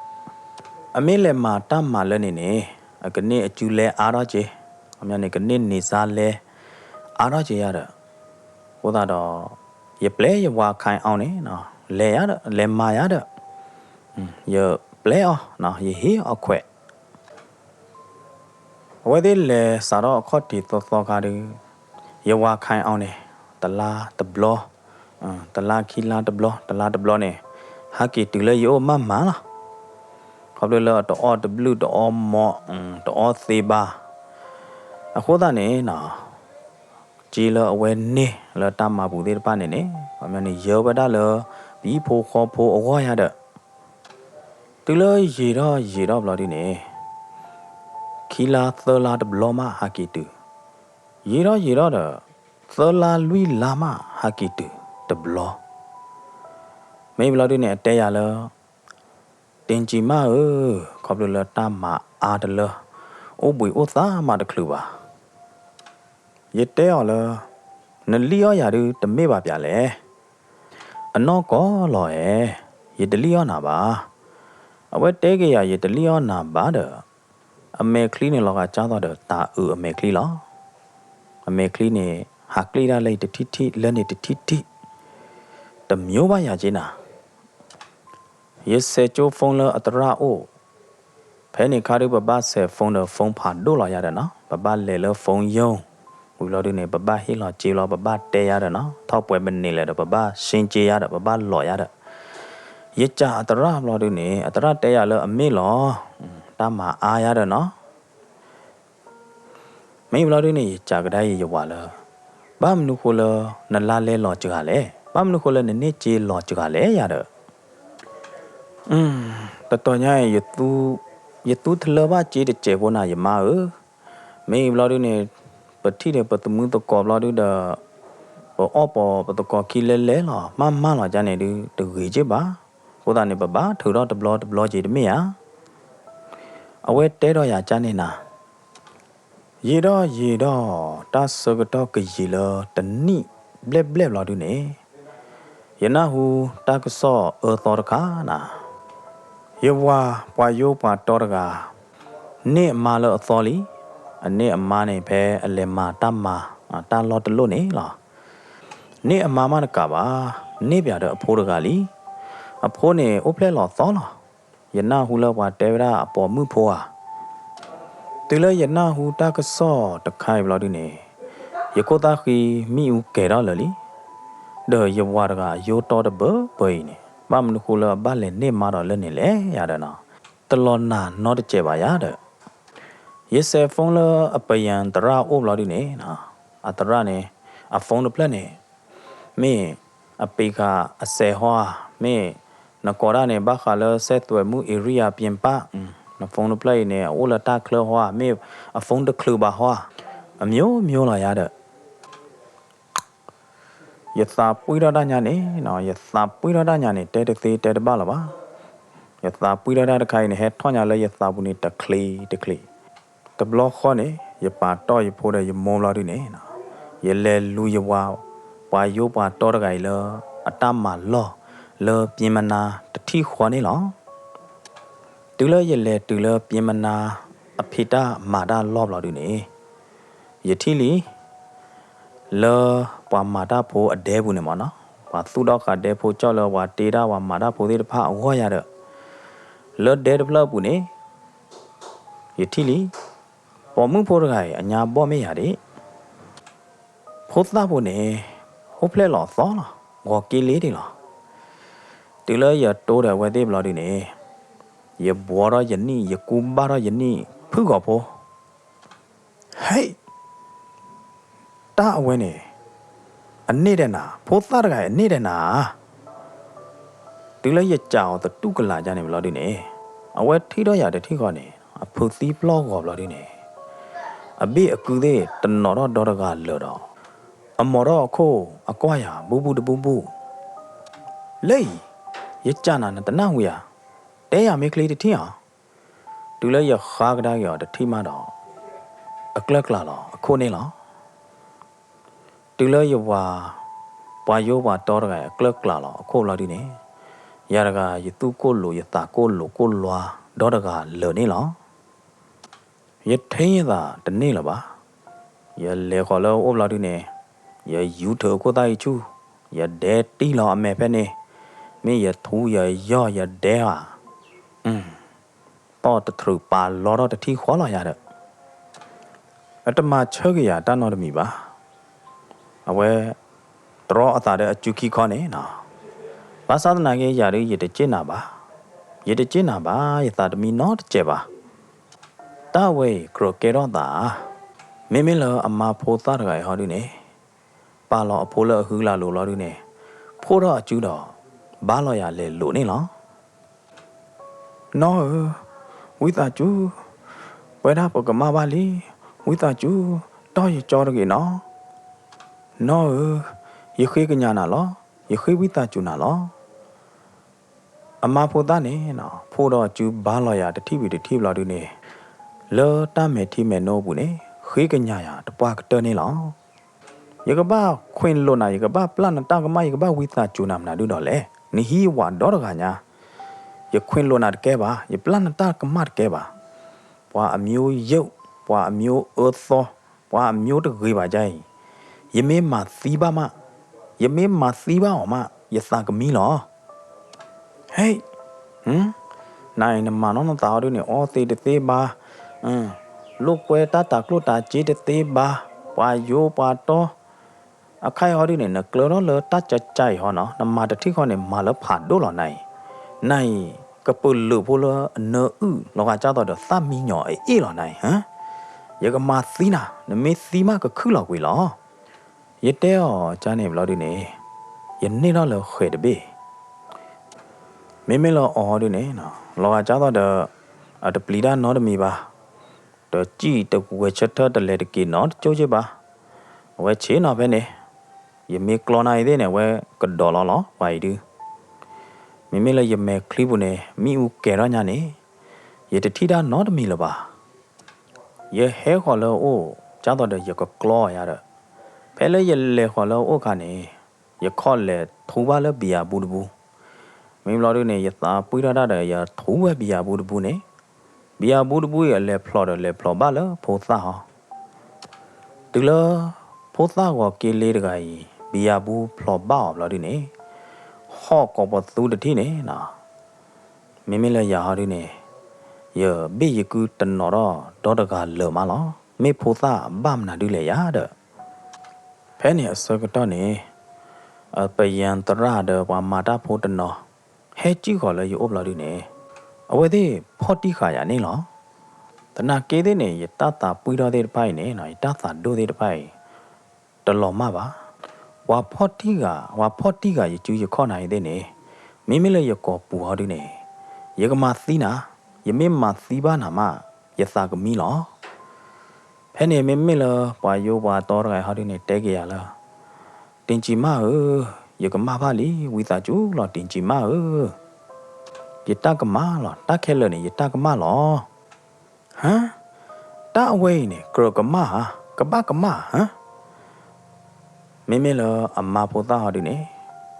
အမ့ၢ်လဲၤမၤတၢ်မၤလၢန့ၣ်န့ၣ် အကန့ၢ်အစုလဲအါထီၣ်က့ၤ ခီပညီန့ၣ် ကန့ၢ်န့ၢ်စါလဲ အါထီၣ်က့ၤယၤဒီး အဃိသတးဒီး ယပျဲယဝၤခၢၣ်အီၤန့ၣ် လဲၤယၤဒီး လဲၤမၤယၤဒီး ယပျဲအီၤ ယဟ့ၣ်အီၤခွဲး အဝဲသ့ၣ်လဲၤစးထီၣ်အခီၣ်ထံးသီသီခါဒုး ယဝၤခၢၣ်အီၤန့ၣ် တလါတဘျီ တလါခံလါတဘျီ တလါတဘျီန့ၣ် ဟးက့ၤတုၤလၢယအိၣ်မးမးလီၤ. ခီဖျိလၢအတအီၣ်တဘျုးတအီၣ်မီၢ် တအီၣ်သ့ဘၣ် အဃိသတးန့ၣ် က့လၢအဝဲန့ၢ်လၢတၢ်မၤပူၤသ့ၣ်တဖၣ်န့ၣ်န့ၣ် ခီပညီန့ၣ် ယၢဝဲဒၣ်လၢ ပဟံၣ်ဖိဃီဖိအဂီၢ်ယၤဒီး တုၤလၢယံာ်ထီၣ်ယံာ်ထီၣ်ဘျီဒုန့ၣ် ခံလါသၢလါတဘျီမးဟးက့ၤတုၤ, ယံာ်ထီၣ်ယံာ်ထီၣ်ဒီး သၢလါလွံၢ်လါမးဟးက့ၤတုၤတဘျီ, မ့ၢ်ဘျီဒုန့ၣ် အတဲယၤလၢ တ့ၢ်ကံမးဧၢ, ခီဖျိလၢတၢ်မၤအါတလၢ အိၣ်ဘှံးအိၣ်သါမးတချုးဘၣ် ယတဲအီၤလၢ နလံၣ်အီၣ်ယၤဒုတမ့ၢ်ဘၣ်ပၠးလဲၣ်, အနီၢ်ကီၢ်လီၤအဲၣ်, ယတလံၣ်အီၣ်နၤဘၣ်. အဝဲတဲက့ၤယၤ ယတလံၣ်အီၣ်နၤဘၣ်ဒီး အမဲာ်ချံန့ၣ်လီၤဂာ်ကၢ်သိးဒီးတၤအုးအမဲာ်ချံလီၤ. အမဲာ်ချံန့ၣ် ဟးကျံၣ်ဒၣ်လၢယတထံၣ်ထံၣ် လၢန့ၣ်တထံၣ်ထံၣ်, တမျိုးဘၣ်ယၤက့နၤ ယဆဲးကၠိ phone လၢအသရၣ်အိၣ်, ဖဲန့ၣ်ခါဒုး ပဘၣ်ဆဲး phone ဒီး phone ဖးဒိၣ်လီၤယၤဒီးနီၤ, ပဘၣ်လဲၤလၢ phone ရုံး, ဝံၤလီၤဒုးန့ၣ် ပဘၣ်ဟ့ၣ်လီၤစ့လီၤ ပဘၣ်တဲယၤဒီးနီၤ, ထီၣ်ပှဲၤမနုၤလဲၣ်ဒီး ပဘၣ်ရှင်းက့ယၤဒီး ပဘၣ်လီၤယၤဒီး, ယစံးအသရၣ်ဘျီဒုးန့ၣ် အသရၣ်တဲယၤလၢအမ့ၢ်လီၤ, တၢ်မၤအါယၤဒီးနီၤ မ့ၢ်ဘျီဒုန့ၣ် ယစံးကဒါအံၤယဝၤလၢ ဘၣ်မနုၤဃိလၢ နလါလဲလီၤစှၤလဲၣ်, ဘၣ်မနုၤဃိလၢနန့ၢ်စ့လီၤစှၤလဲၣ်ယၤဒီး, တတီၤညါအံၤ ယသူထလၢဘၣ်စ့တစဲးဖိနၤ ယမါဧၢ, မ့ၢ်ဘျီဒုန့ၣ် ပထံၣ်ဒီးပသမုသကိးဘျီဒုဒီး ပအီၣ်ပီၤပသကိးခံလဲလဲလီၤ မးမးလီၤကန့ၣ်ဒု တဂ့ၤက့ဘၣ်, အဃိသတးန့ၣ် ပဘၣ်ထုးထီၣ်တဘျီတဘျီက့တမ့ၢ်ဧါ. အဝဲတဲဒီးယၤကန့ၣ်နၤ ယံာ်ဒီးယံာ်ဒီး တၢ်ဆၢကတီၢ်ကယံာ်လၢတနံၣ်ဘျဲၣ်ဘျဲၣ်ဘျီဒုန့ၣ်, ယနၢ်ဟူတၢ်ကစီၣ်အၢသီတခါနၤ, ယဝၤပှၤယိပှၤတီတဂၤ န့ၢ်အမါလၢအသီလံ, အန့ၢ်အမါန့ၣ် ဖဲအလဲၤမၤတၢ်မၤ တၢ်လီၢ်တလိၣ်န့ၣ်လီၤ. န့ၢ်အမါမးတကးဘၣ်, န့ၢ်ပၠးဒီးအဖိတဂၤလံ. အဖိန့ၣ်အိၣ်ဖျဲၣ်လီၤသီလီၤ. ယနၢ်ဟူလၢပှၤတဲဝဲဒၣ်အပိာ်မုၣ်ဖိဧါ. တုၤလၢယနၢ်ဟူတၢ်ကစီၣ်တခါအံၤဘျီဒုန့ၣ်, ယခိၣ်သၣ်ဃံမ့ၣ်အူကဲၤထီၣ်လၢာ်လံ. ဒီးယဝၤတဂၤအယိတီတဘၢဘၢအံၤန့ၣ် ဘၣ်မနုၤဃိလၢအဘၣ်လဲၤန့ၢ်မါဒီးလၢန့ၣ်လဲၣ်ယၤဒီးနီၤ, တလီၤနာ်နီတစဲးဘၣ်ယၤဒီး ယစဲး phone လၢအပယံၤသရၣ်အိၣ်ဘျီဒုန့ၣ်, အသရၣ်န့ၣ် အ phone တဖျၢၣ်န့ၣ် မ့ၢ်အပ့ခးအစဲးဟီဧါ, မ့ၢ်နကိးတၢ်န့ၣ် ဘၣ်ဃးလၢ ဆက်သွယ်မှု area ပြင်ပ, န phone တဖျၢၣ်အံၤန့ၣ် အအိၣ်လၢတၢ်ချၢဟီဧါ, မ့ၢ်အ phone တချုးဘၣ်ဟီဧါ, အမျိုးမျိုးလီၤယၤဒီး ယသးပှံၢ်ထီၣ်တၢ်ညါန့ၣ်, ယသးပှံၢ်ထီၣ်တၢ်ညါန့ၣ် တဲတသ့တဲတဘၣ်လၢၤဘၣ်. ယသးပှံၢ်ထီၣ်တၢ်တခါအံၤန့ၣ် ဟဲထီၣ်ညါလၢယသးပူၤန့ၣ်တချ့တချ့. တဘျီဃီန့ၣ် ယပာ်တီၢ်ယဖိဒီးယမိၢ်ဘျီဒုန့ၣ်, ယလဲၤလူၤယဝၤ ပှၤယိပှၤတီတဂၤအံၤလၢ အတၢ်မၤလီၢ်လၢ ပျ့ၤမနါတထံၣ်ဃီန့ၣ်လီၤ. တုၤလၢယလဲၤတုၤလၢပျ့ၤမနါအဖံးတၢ်မၤတၢ်လီၢ်ဘျီဒုန့ၣ်, ယထံၣ်လံ လၢပှၤမၤတၢ်ဖိအဒဲပူၤန့ၣ်မ့ၢ်နီၤ, ပှၤသူၣ်ထီၣ်ဃာ်ဒဲဖိကၠီၣ်လၢပှၤတ့တၢ်ပှၤမၤတၢ်ဖိသ့ၣ်တဖၣ်အဂီၢ်ယၤဒီး, လၢဒဲတဖျၢၣ်အပူၤန့ၣ်, ယထံၣ်လံ ပိာ်မုၣ်ဖိတဂၤအံၤအညါဘီၣ်မ့ၢ်ယၤဒၣ် ဖိသၣ်ဖိန့ၣ် အိၣ်ဖျဲၣ်လီၤသီလီၤ, ဂီၤက့လ့ဒံးလီၤ. တုၤလၢယတိဒီးအဝဲသ့ၣ်ဘျီဒုန့ၣ်, ယဘှီထီၣ်ယနံၣ် ယကူဘၣ်ထီၣ်ယနံၣ်ဖုၣ်ဂီၤဖိ ဟဲ, တၢ်အဝဲန့ၣ် အန့ၢ်ဒဲးနၤ, ဖိသၣ်တဂၤအန့ၢ်ဒဲးနၤဧါ. တုၤလၢယစံးအီၤသတူၢ်ကလာ်ယါန့ၣ်ဘျီဒုန့ၣ်, အဝဲထံၣ်ထီၣ်ယၤတထံၣ်ဃီန့ၣ် အဖုးသံပျီၢ်ဂီၤဘျီဒုန့ၣ်, အဘ့ၣ်အကုသ့ၣ်တနီၤထီၣ်ဒီတဂၤလၢာ်ဒီး, အမိာ်ထီၣ်အခိၣ်အကွၢ်ယၤ ဘူၣ်ဘူၣ်တဘူၣ်ဘူၣ် လၢအံၤ, ယစံးနၤနတနၢ်ဟူယၤ, တဲယၤမ့ၢ်ချ့တထံၣ်ဧါ. တုၤလၢယဃါကဒါက့ၤအီၤတထံၣ်မးဒီး, အကျၢၢ်ကျးလီၤအခိၣ်န့ၣ်လီၤ. တုၤလၢယဝၤ ပှၤယိပှၤတီတဂၤအံၤ အကျၢၢ်ကျးလီၤအခိၣ်ဘျီဒုန့ၣ်, ယၤတဂၤယသူၣ်ကိၢ်လိာ်ယသးကိၢ်လိာ်ကိၢ်လွါဒီတဂၤလၢာ်န့ၣ်လီၤ. ယထံၣ်ယသးတန့ၢ်လၢၤဘၣ်. ယလဲၤဃီၤလၢအအိၣ်ဘျီဒုန့ၣ်, ယယူၤထုးခိၣ်သၣ်အံၤဆူၣ်, ယဒဲတံၢ်လီၤအမဲာ်ဖဲန့ၣ်, မ့ၢ်ယထူယယီၢ်ယဒဲဧါ, သီၣ်တထြုးပာ်လီထီၣ်တထံၣ်ဃီလီၤယၤဒီး, အတမၤဆၢက့ၤယၤတၢ်နီတမံၤဘၣ်. အဝဲ တြီအသးဒီးအစုခံခီန့ၣ်, ဘၣ်ဆၣ်သနာ်က့ ယၤဒုးယတစ့ၣ်နၤဘၣ်, ယတစ့ၣ်နၤဘၣ် ယသးတမံနီတစဲးဘၣ်. တၢ်ဝဲအံၤကြၢးကဲထီၣ်သးဧါ. မ့မ့ၢ်လၢအမါဖိသၣ်တဂၤအံၤဟီဒုန့ၣ်, ပာ်လီၤအဖိလၢအဟုလၢ်လိၤလီၤဒုန့ၣ်, ဖိထီၣ်အစုဒီး ဘါလီၤယၤလဲၤလိာ်န့ၣ်လီၤ. နီၢ်ဧၢ, ဝံသးစူၤ, ပဝဲဒၣ်ပကမၣ်ဘၣ်လံ, ဝံသးစူၤ, တီၢ်ယကၠီတဂ့ၤနီၤ. နီၢ်ဧၢ, ယဃ့ကညးနၤလီၤ, ယဃ့ဝံသးစူၤနၤလီၤ. အမါဖိသၣ်န့ၣ် ဖိဒီးအစုဘါလီၤယၤတထံၣ်ဝံၤတထံၣ်ဘျီဒုန့ၣ်, လၢတၢ်မဲာ်ထံမဲာ်နိအပူၤန့ၣ် ဃ့ကညးယၤတပှၢ်ကတၢၢ်န့ၣ်လီၤ. ယကဘၣ်ခွ့းလိာ်နၤ, ယကဘၣ်ပျၢ်နတၢ်ကမၣ်, ယကဘၣ်ဝံသးစူၤနၤမနုၤဒုဒီးလဲၣ်. နဟံးယဝၤဒီတဂၤညါ, ယခွ့းလိာ်နၤတကဲဘၣ်, ယပျၢ်နတၢ်ကမၣ်တကဲဘၣ်. ပှၤအမျိုးယုတ်, ပှၤအမျိုးအၢသီ, ပှၤအမျိုးတဂ့ၤဘၣ်ဒ်အံၤ, ယမ့ၢ်မၤသံဘၣ်မး, ယမ့ၢ်မၤသံဘၣ်အီၤမး ယသးကမံလီၤ. ဟဲ, နၤအံၤနမၤနီၢ်နသးဟီဒုန့ၣ် အီသံးတသ့ဘၣ်, လိာ်ကွဲတၢ်တၤကျိၣ်တၤစ့တသ့ဘၣ်, ပှၤယိပှၤတီ, အခါအံၤဟီဒုန့ၣ် နကျၢၤထီၣ်လၢတၢ်ကၠဲးကၠဲးအံၤဟီနီၤ, နမၤတထံၣ်ဃီန့ၣ် မၤလၢဖးဒိၣ်လီၤနၤအံၤ, နၤအံၤ ကပၢၤလုာ်ဖိလၢအနၢအုၣ် လီၤဂာ်ကၢ်သိးဒီးသၣ်မံညီၤအအ့ၣ်လီၤနၤအံၤ, ယကမၤသံနၤ, နမ့ၢ်သံမးကခုၣ်လီၤကွံာ်လီၤ. ယတဲအီၤကန့ၣ်ဘျီဒုန့ၣ်, ယန့ၢ်ထီၣ်လၢဃဲၤတဘ့ၣ် မ့မ့ၢ်လၢအီၤဒုန့ၣ်, လီၤဂာ်ကၢ်သိးဒီး အတပျံၤတၢ်နီတမံၤဘၣ်, တစံၣ်တဝဲၤဆၢထၢၣ်တလဲၤတက့ၤနီတကၠိက့ဘၣ်, အဝဲဆ့ၣ်နီၤဖဲန့ၣ်, ယမ့ၢ်ကျီနၤအံၤသ့ၣ်န့ၣ် အဝဲကဒီးလီၤလီၤ ပှၤအံၤဒု, မ့မ့ၢ်လၢယမဲာ်ချံပူၤန့ၣ် မ့ၣ်အူကဲၤထီၣ်ညါန့ၣ်, ယတထံၣ်တၢ်နီတမံၤလၢၤဘၣ်. ယဟဲဃီၤလၢအအိၣ် ကၢ်သိးဒီးယကကျီယၤဒီး, ဖဲလၢယလဲၤဃီၤလၢအအိၣ်အခါန့ၣ်, ယခီၣ်လဲၤထူဘၣ်လၢဘံယၤဘူတဘူ, မ့ၢ်ဘျီဒုန့ၣ် ယသးပှံၢ်ထီၣ်တၢ်ဒီး ယထူဝဲဘံယၤဘူတဘူန့ၣ်, ဘံယၤဘူတဘူအံၤအလဲၤဖျိးဒီးလဲၤဖျိးဘၣ်လၢဖိသၣ်ဟီ တုၤလၢ ဖိသၣ်ဂီၤက့လ့တဂၤအံၤ ဘံယၤဘူဖျိးဘၣ်အီၤဘျီဒုန့ၣ်, ဟီၣ်ကိးပသူတထံၣ်န့ၣ်နီၤ, မ့မ့ၢ်လၢယၤဟီဒုန့ၣ် ယဘ့ၣ်ယကုတနီၤထီၣ်ဒီတဂၤလၢာ်မးလီၤ. မ့ၢ်ဖိသၣ်ဘၣ်မနုၤဒုလဲၣ်ယၤဒီး ဖဲန့ၣ်အဆၢကတီၢ်န့ၣ် ပယံၤသရၣ်ဒီးပှၤမၤတၢ်ဖိတနီၤ ဟဲစံၣ်ဃီၤလၢယအိၣ်ဘျီဒုန့ၣ် အဝဲသ့ၣ်ဖီၣ်တံၢ်ဃာ်ယၤန့ၣ်လီၤ. သနာ်က့သ့ၣ်န့ၣ် ယတၢ်သးပှံၢ်ထီၣ်သ့ၣ်တဖၣ်အံၤန့ၣ် ယတၢ်သးဒိၣ်သ့ၣ်တဖၣ်အံၤ တလီၤမၢ်ဘၣ်. ပှၤဖီၣ်တံၢ်ဃာ်, ပှၤဖီၣ်တံၢ်ဃာ်ယစုယခီၣ်နၤအံၤသ့ၣ်န့ၣ် မ့မ့ၢ်လၢယကိာ်ပူၤဟီဒုန့ၣ် ယကမၤသံနၤ, ယမ့ၢ်မၤသံဘၣ်နၤမး ယသးကမံလီၤ. ဖဲန့ၣ်မ့မ့ၢ်လၢပှၤယိၤပှၤတီတဂၤအံၤဟီဒုန့ၣ် တဲက့ၤယၤလၢ တင်ကြည်မ ဧၢ, ယကမၣ်ဘၣ်လံ ဝံသးစူၤလီၤ တင်ကြည်မ ဧၢ, ယတၢ်ကမၣ်လီၤ တၢ်ခဲလၢာ်န့ၣ် ယတၢ်ကမၣ်လီၤ. ဟါ, တၢ်အဝဲအံၤန့ၣ် ကြၢးကမၣ်ဧါ, ကဘၣ်ကမၣ်ဧါ. မ့မ့ၢ်လၢအမါဖိသၣ်ဟီဒုန့ၣ်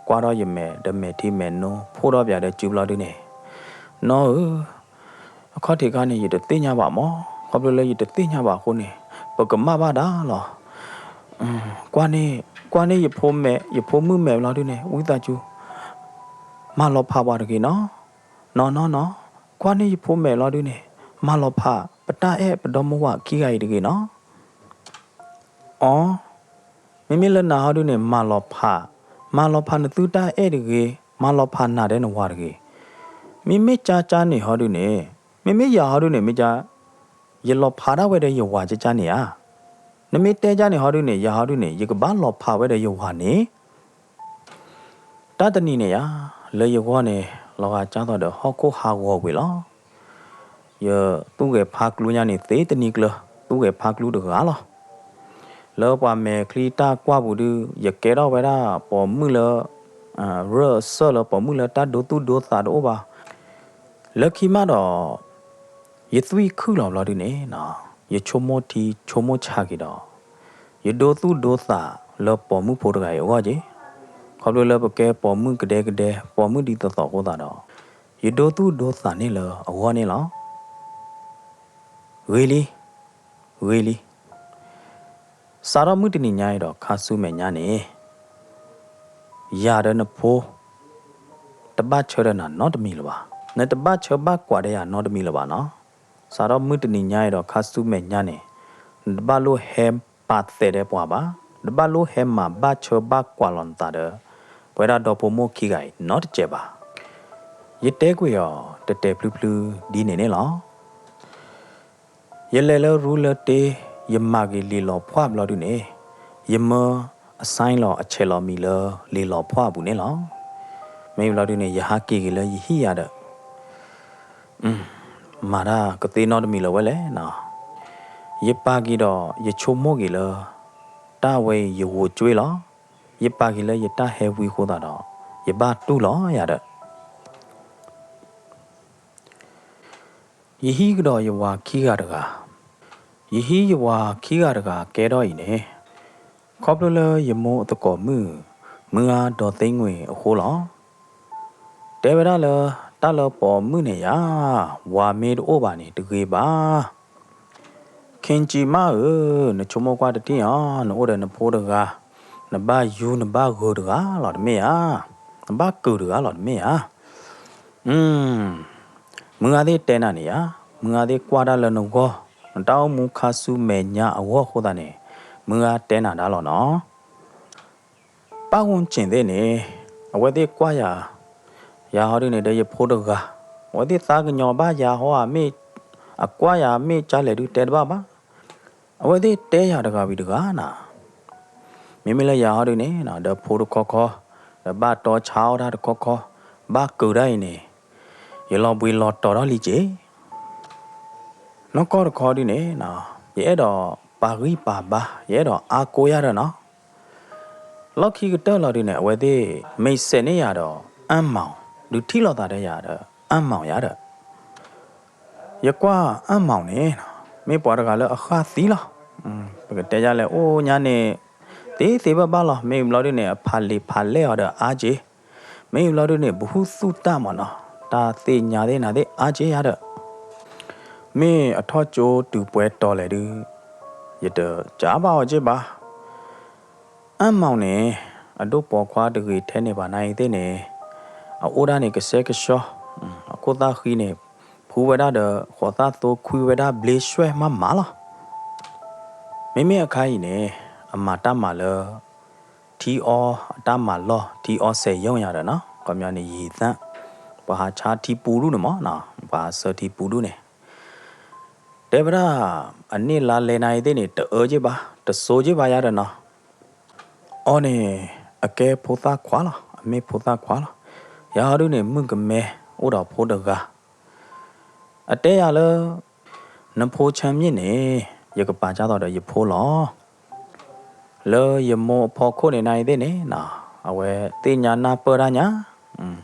ကွၢ်ထီၣ်ယမဲာ်ဒီးမဲာ်ထံမဲာ်နိ ဖှိၣ်ထီၣ်ပၠးဒီးစုဘျီဒုန့ၣ်, နီၢ်ဧၢ, အခီၣ်ထံးခါန့ၣ် ယတသ့ၣ်ညါဘၣ်မး, ခီဖျိလၢယတသ့ၣ်ညါဘၣ်အဃိန့ၣ် ပကမၣ်ဘၣ်ဒၣ်လီၤ. ကွၢ်န့ၣ်, ကွၢ်န့ၣ်ယဖိမဲာ်, ယဖိမုၣ်မဲာ်ဘျီဒုန့ၣ် ဝံသးစူၤ မၤလီၤဖးပှၤတဂ့ၤနီၤ, နီၢ်နီၢ်နီၢ်, ကွၢ်န့ၣ်ယဖိမဲာ်ဘျီဒုန့ၣ် မၤလီၤဖး ပတၢ်အဲၣ်ပဒီမါဝၤခံဂၤအံၤတဂ့ၤနီၤ. အီ, မ့မ့ၢ်လၢနၤဟီဒုန့ၣ် မၤလီၤဖး, မၤလီၤဖးနသုတၢ်အဲၣ်တဂ့ၤ, မၤလီၤဖးနၤဒီးနဝၤတဂ့ၤ. မ့မ့ၢ်ကၠါကၠါန့ၣ်ဟီဒုန့ၣ်, မ့မ့ၢ်ယၤဟီဒုန့ၣ် မ့ၢ်ကၠါ, ယလီၤဖးဒၣ်ဝဲဒီးယဝၤကၠါကၠါန့ၣ်ဧါ. နမ့ၢ်တဲကၠါန့ၣ်ဟီဒုန့ၣ် ယၤဟီဒုန့ၣ် ယကဘၣ်လီၤဖးဝဲဒီးယဝၤန့ၣ် တၢ်တနံၤန့ၣ်ယါ, လၢယဂီၢ်န့ၣ် လီၤဂာ်ကၢ်သိးဒီးဟီၣ်ခိၣ်ဟးဂီၤကွံာ်လီၤ. ယသူၣ်ဂဲၤဖးကျူညါန့ၣ် သ့တနံၤကျၢၤ သူၣ်ဂဲၤဖးကျူတဂၤလီၤ. လၢပှၤမဲာ်ချံတၢ်ကွၢ်ပူၤဒု ယကဲထီၣ်ဝဲဒၣ်ပိာ်မုၣ်လၢ ရၢၢ်အဆၢၣ်လၢပိာ်မုၣ်လၢတၢ်ဒိသူၣ်ဒိသးတအိၣ်ဘၣ်. လၢခံမးဒီး ယသွံၣ်ခုၣ်လီၤဘျီဒုန့ၣ် ယဆိကမိၣ်ထံဆိကမိၣ်ဆးက့ၤဒီး ယဒိသူၣ်ဒိသးလၢပိာ်မုၣ်ဖိတဂၤအံၤအဂီၢ်က့ၤ, ခီဖျိလၢပကဲပိာ်မုၣ်ကဒဲကဒဲ ပိာ်မုၣ်ဒ်သိးသိးအဃိသတးဒီး ယဒိသူၣ်ဒိသးန့ၣ်လၢအဂီၢ်န့ၣ်လီၤ. ဂ့ၤလံ, ဂ့ၤလံ. စးထီၣ်မုၢ်တနံၤညါအံၤဒီးခါဆူမဲာ်ညါန့ၣ် ယၤဒီးနဖိ တဘၣ်ဆၢဒီးနၤနီတမံၤလၢၤဘၣ်. နတဘၣ်ဆၢဘၣ်ကွၢ်ဒီးယၤနီတမံၤလၢၤဘၣ်နီၤ. စးထီၣ်မုၢ်တနံၤညါအံၤဒီးခါဆူမဲာ်ညါန့ၣ် နတဘၣ်လိၣ်ဟဲပာ်သးဒီးပှၤဘၣ်, နတဘၣ်လိၣ်ဟဲမၤဘၣ်ဆၢဘၣ်ကွၢ်လီၤနသးဒီး ပဝဲဒၣ်ဒီဖိမိၢ်ခံဂၤအံၤနီတစဲးဘၣ်. ယတဲကွံာ်အီၤ တဲာ်တဲာ်ဖျုဖျုဒ်န့ၣ်န့ၣ်လီၤ. ယလဲၤလၢရူလၢတ့ ယမၤက့ၤလံာ်လီၤဖှၣ်ဘျီဒုန့ၣ် ယမၢအ sign လီၤအဆဲးလီၤမံၤလၢလံာ်လီၤဖှၣ်အပူၤန့ၣ်လီၤ. မ့ၢ်ဘျီဒုန့ၣ် ယဟးက့ၤက့ၤလၢယဟံၣ်ယၤဒီး မၤတၢ်ကသ့နီတမံၤလၢၤဝဲလဲၣ်နီၤ. ယပာ်က့ၤဒီးယဆိကမိၣ်က့ၤလၢ တၢ်ဝဲအံၤယဂိၤကွ့လီၤ. ယပာ်က့ၤလၢယတၢ်ဟဲဝံအဃိသတးဒီး ယဘၣ်တူၢ်လီၤယၤဒီး ယဟံးကဒီးယဝၤခံဂၤတဂၤ, ယဟံးယဝၤခံဂၤတဂၤကဲထီၣ်အံၤန့ၣ် ခီဖျိလၢယမိၢ်အသကိးမုၣ် မုၢ်ဂၤဒီးသ့ငွေအဃိလီၤ. တဲဝဲဒၣ်လၢ တၢ်လၢပိာ်မုၣ်န့ၣ်ယါ, ဝၤမ့ၢ်တအိၣ်ဘၣ်န့ၣ်တဂ့ၤဘၣ်. ခင်ကြည်မ ဧၢ, နဆိကမိၣ်ကွၢ်တထံၣ်အီၤ, နအိၣ်ဒီးနဖိတဂၤ, နဘၣ်ယူၤနဘၣ်ဂၢၤတဂၤလီၤတမ့ၢ်ဧါ, နဘၣ်ကုာ်တဂၤလီၤတမ့ၢ်ဧါ. မုၢ်ဂၤသ့ၣ်တဲနၤန့ၣ်ယါ, မုၢ်ဂၤသ့ၣ်ကွၢ်တၢ်လၢနဂီၢ်, နတၢ်အိၣ်မူခါဆူမဲာ်ညါအဂီၢ်အဃိသတးန့ၣ် မုၢ်ဂၤတဲနၤဒၣ်လီၤနီၤ. ပၢ်ဝူၣ်စ့ၣ်သ့ၣ်န့ၣ် အဝဲသ့ၣ်ကွၢ်ယၤ, ယၤဟီဒုန့ၣ်ဒီးယဖိတဂၤ, အဝဲသ့ၣ်သးကညီၤဘၣ်ယၤဟီဧါ, မ့ၢ်အကွၢ်ယၤမ့ၢ်ကၢလဲၣ်ဒုတဲတဘၣ်ဘၣ်. အဝဲသ့ၣ်တဲယၤတဂၤဝံၤတဂၤနၤ. မ့မ့ၢ်လၢယၤဟီဒုန့ၣ် ဒီးဖိတခီခီ, ဒီးဘၣ်တီဆါအီၣ်တၢ်တခီခီ, ဘၣ်ကုာ်တၢ်အံၤန့ၣ် ယလီၤဘှံးလီၤတီၤထီၣ်လံက့ၤ. နီၢ်ကီၢ်တခီဒုန့ၣ် ယအဲၣ်ဒိးပာ်ဂံၢ်ပာ်ဘါ, ယအဲၣ်ဒိးအါကိးယၤဒီးနီၤ. လီၢ်ခံကတၢၢ်လီၤဒုန့ၣ် အဝဲသ့ၣ် မိတ်ဆက်န့ၢ်ယၤဒီး အၢ်မောင်, ဒုးထံၣ်လိာ်သးဒီးယၤဒီး အၢ်မောင်ယၤဒီး ယကွၢ်အၢ်မောင်န့ၣ် မ့ၢ်ပှၤတဂၤလၢအဃၣ်သံလီၤ. ပကတဲယၤလဲၣ်အိၣ်ညါန့ၣ် သ့သ့ဘၣ်ဘၣ်လီၤ. မ့ၢ်ဘျီဒုန့ၣ် အဖးလံာ်ဖးလဲၢ်အီၤဒီးအါက့ၤ, မ့ၢ်ဘျီဒုန့ၣ် ဘဟုသုတမးနီၤ, တၢ်သ့ၣ်ညါသ့ၣ်နၤသ့ၣ်အါက့ၤယၤဒီး မ့ၢ်အထီၣ်ကၠိတုၤပှဲၤတီၤလဲၣ်ဒု ယတကးဘၣ်အီၤက့ၤဘၣ်. အၢ်မောင်န့ၣ် အဒိၣ်ပိာ်ခွါတဂ့ၤထဲန့ၣ်ဘၣ်နၤအံၤသ့ၣ်န့ၣ် အအိၣ်ဒၣ်န့ၣ်ကစဲကဆှီ, အခိၣ်သၣ်ဃံန့ၣ် ဖှူဝဲဒၣ်ဒီး ဃိးသၣ်သိခွံဝဲဒၣ်ဘျ့ဆွဲၣ်မးမးလီၤ. မ့မ့ၢ်အခါအံၤန့ၣ် အမၤတၢ်မၤလၢ ထံအီအတၢ်မၤလီၢ် ထံအီစဲးယိၣ်ညါဒီးနီၤ, ခီပညီန့ၣ် ယံာ်သၣ်, ပှၤဟးဆါထံပူၤဒူၣ်န့ၣ်မးနီၤ, ပှၤဟးဆၢထံပူၤဒူၣ်န့ၣ် တဲဝဲဒၣ် အန့ၢ်လါလဲနၤအံၤသ့ၣ်န့ၣ် တအၢက့ၢ်ဘၣ် တစိက့ၢ်ဘၣ်ယါဒီးနီၤ, အီၤန့ၣ် အကဲဖိသၣ်ခွါလီၤ, အမ့ၢ်ဖိသၣ်ခွါလီၤ. ယၤဟီဒုန့ၣ် မုၣ်ကမဲ အိၣ်ဒီးဖိတဂၤ, အတဲယၤလၢ နဖိဆၢမ့ၢ်န့ၣ် ယကပာ်ကၢ်သိးဒီးယဖိလီၤ. လၢယမိၢ်အဖီခိၣ်န့ၣ်နၤအံၤသ့ၣ်န့ၣ်နီၤ, အဝဲသ့ၣ်ညါနၢ်ပၢၢ်တၢ်ညါ,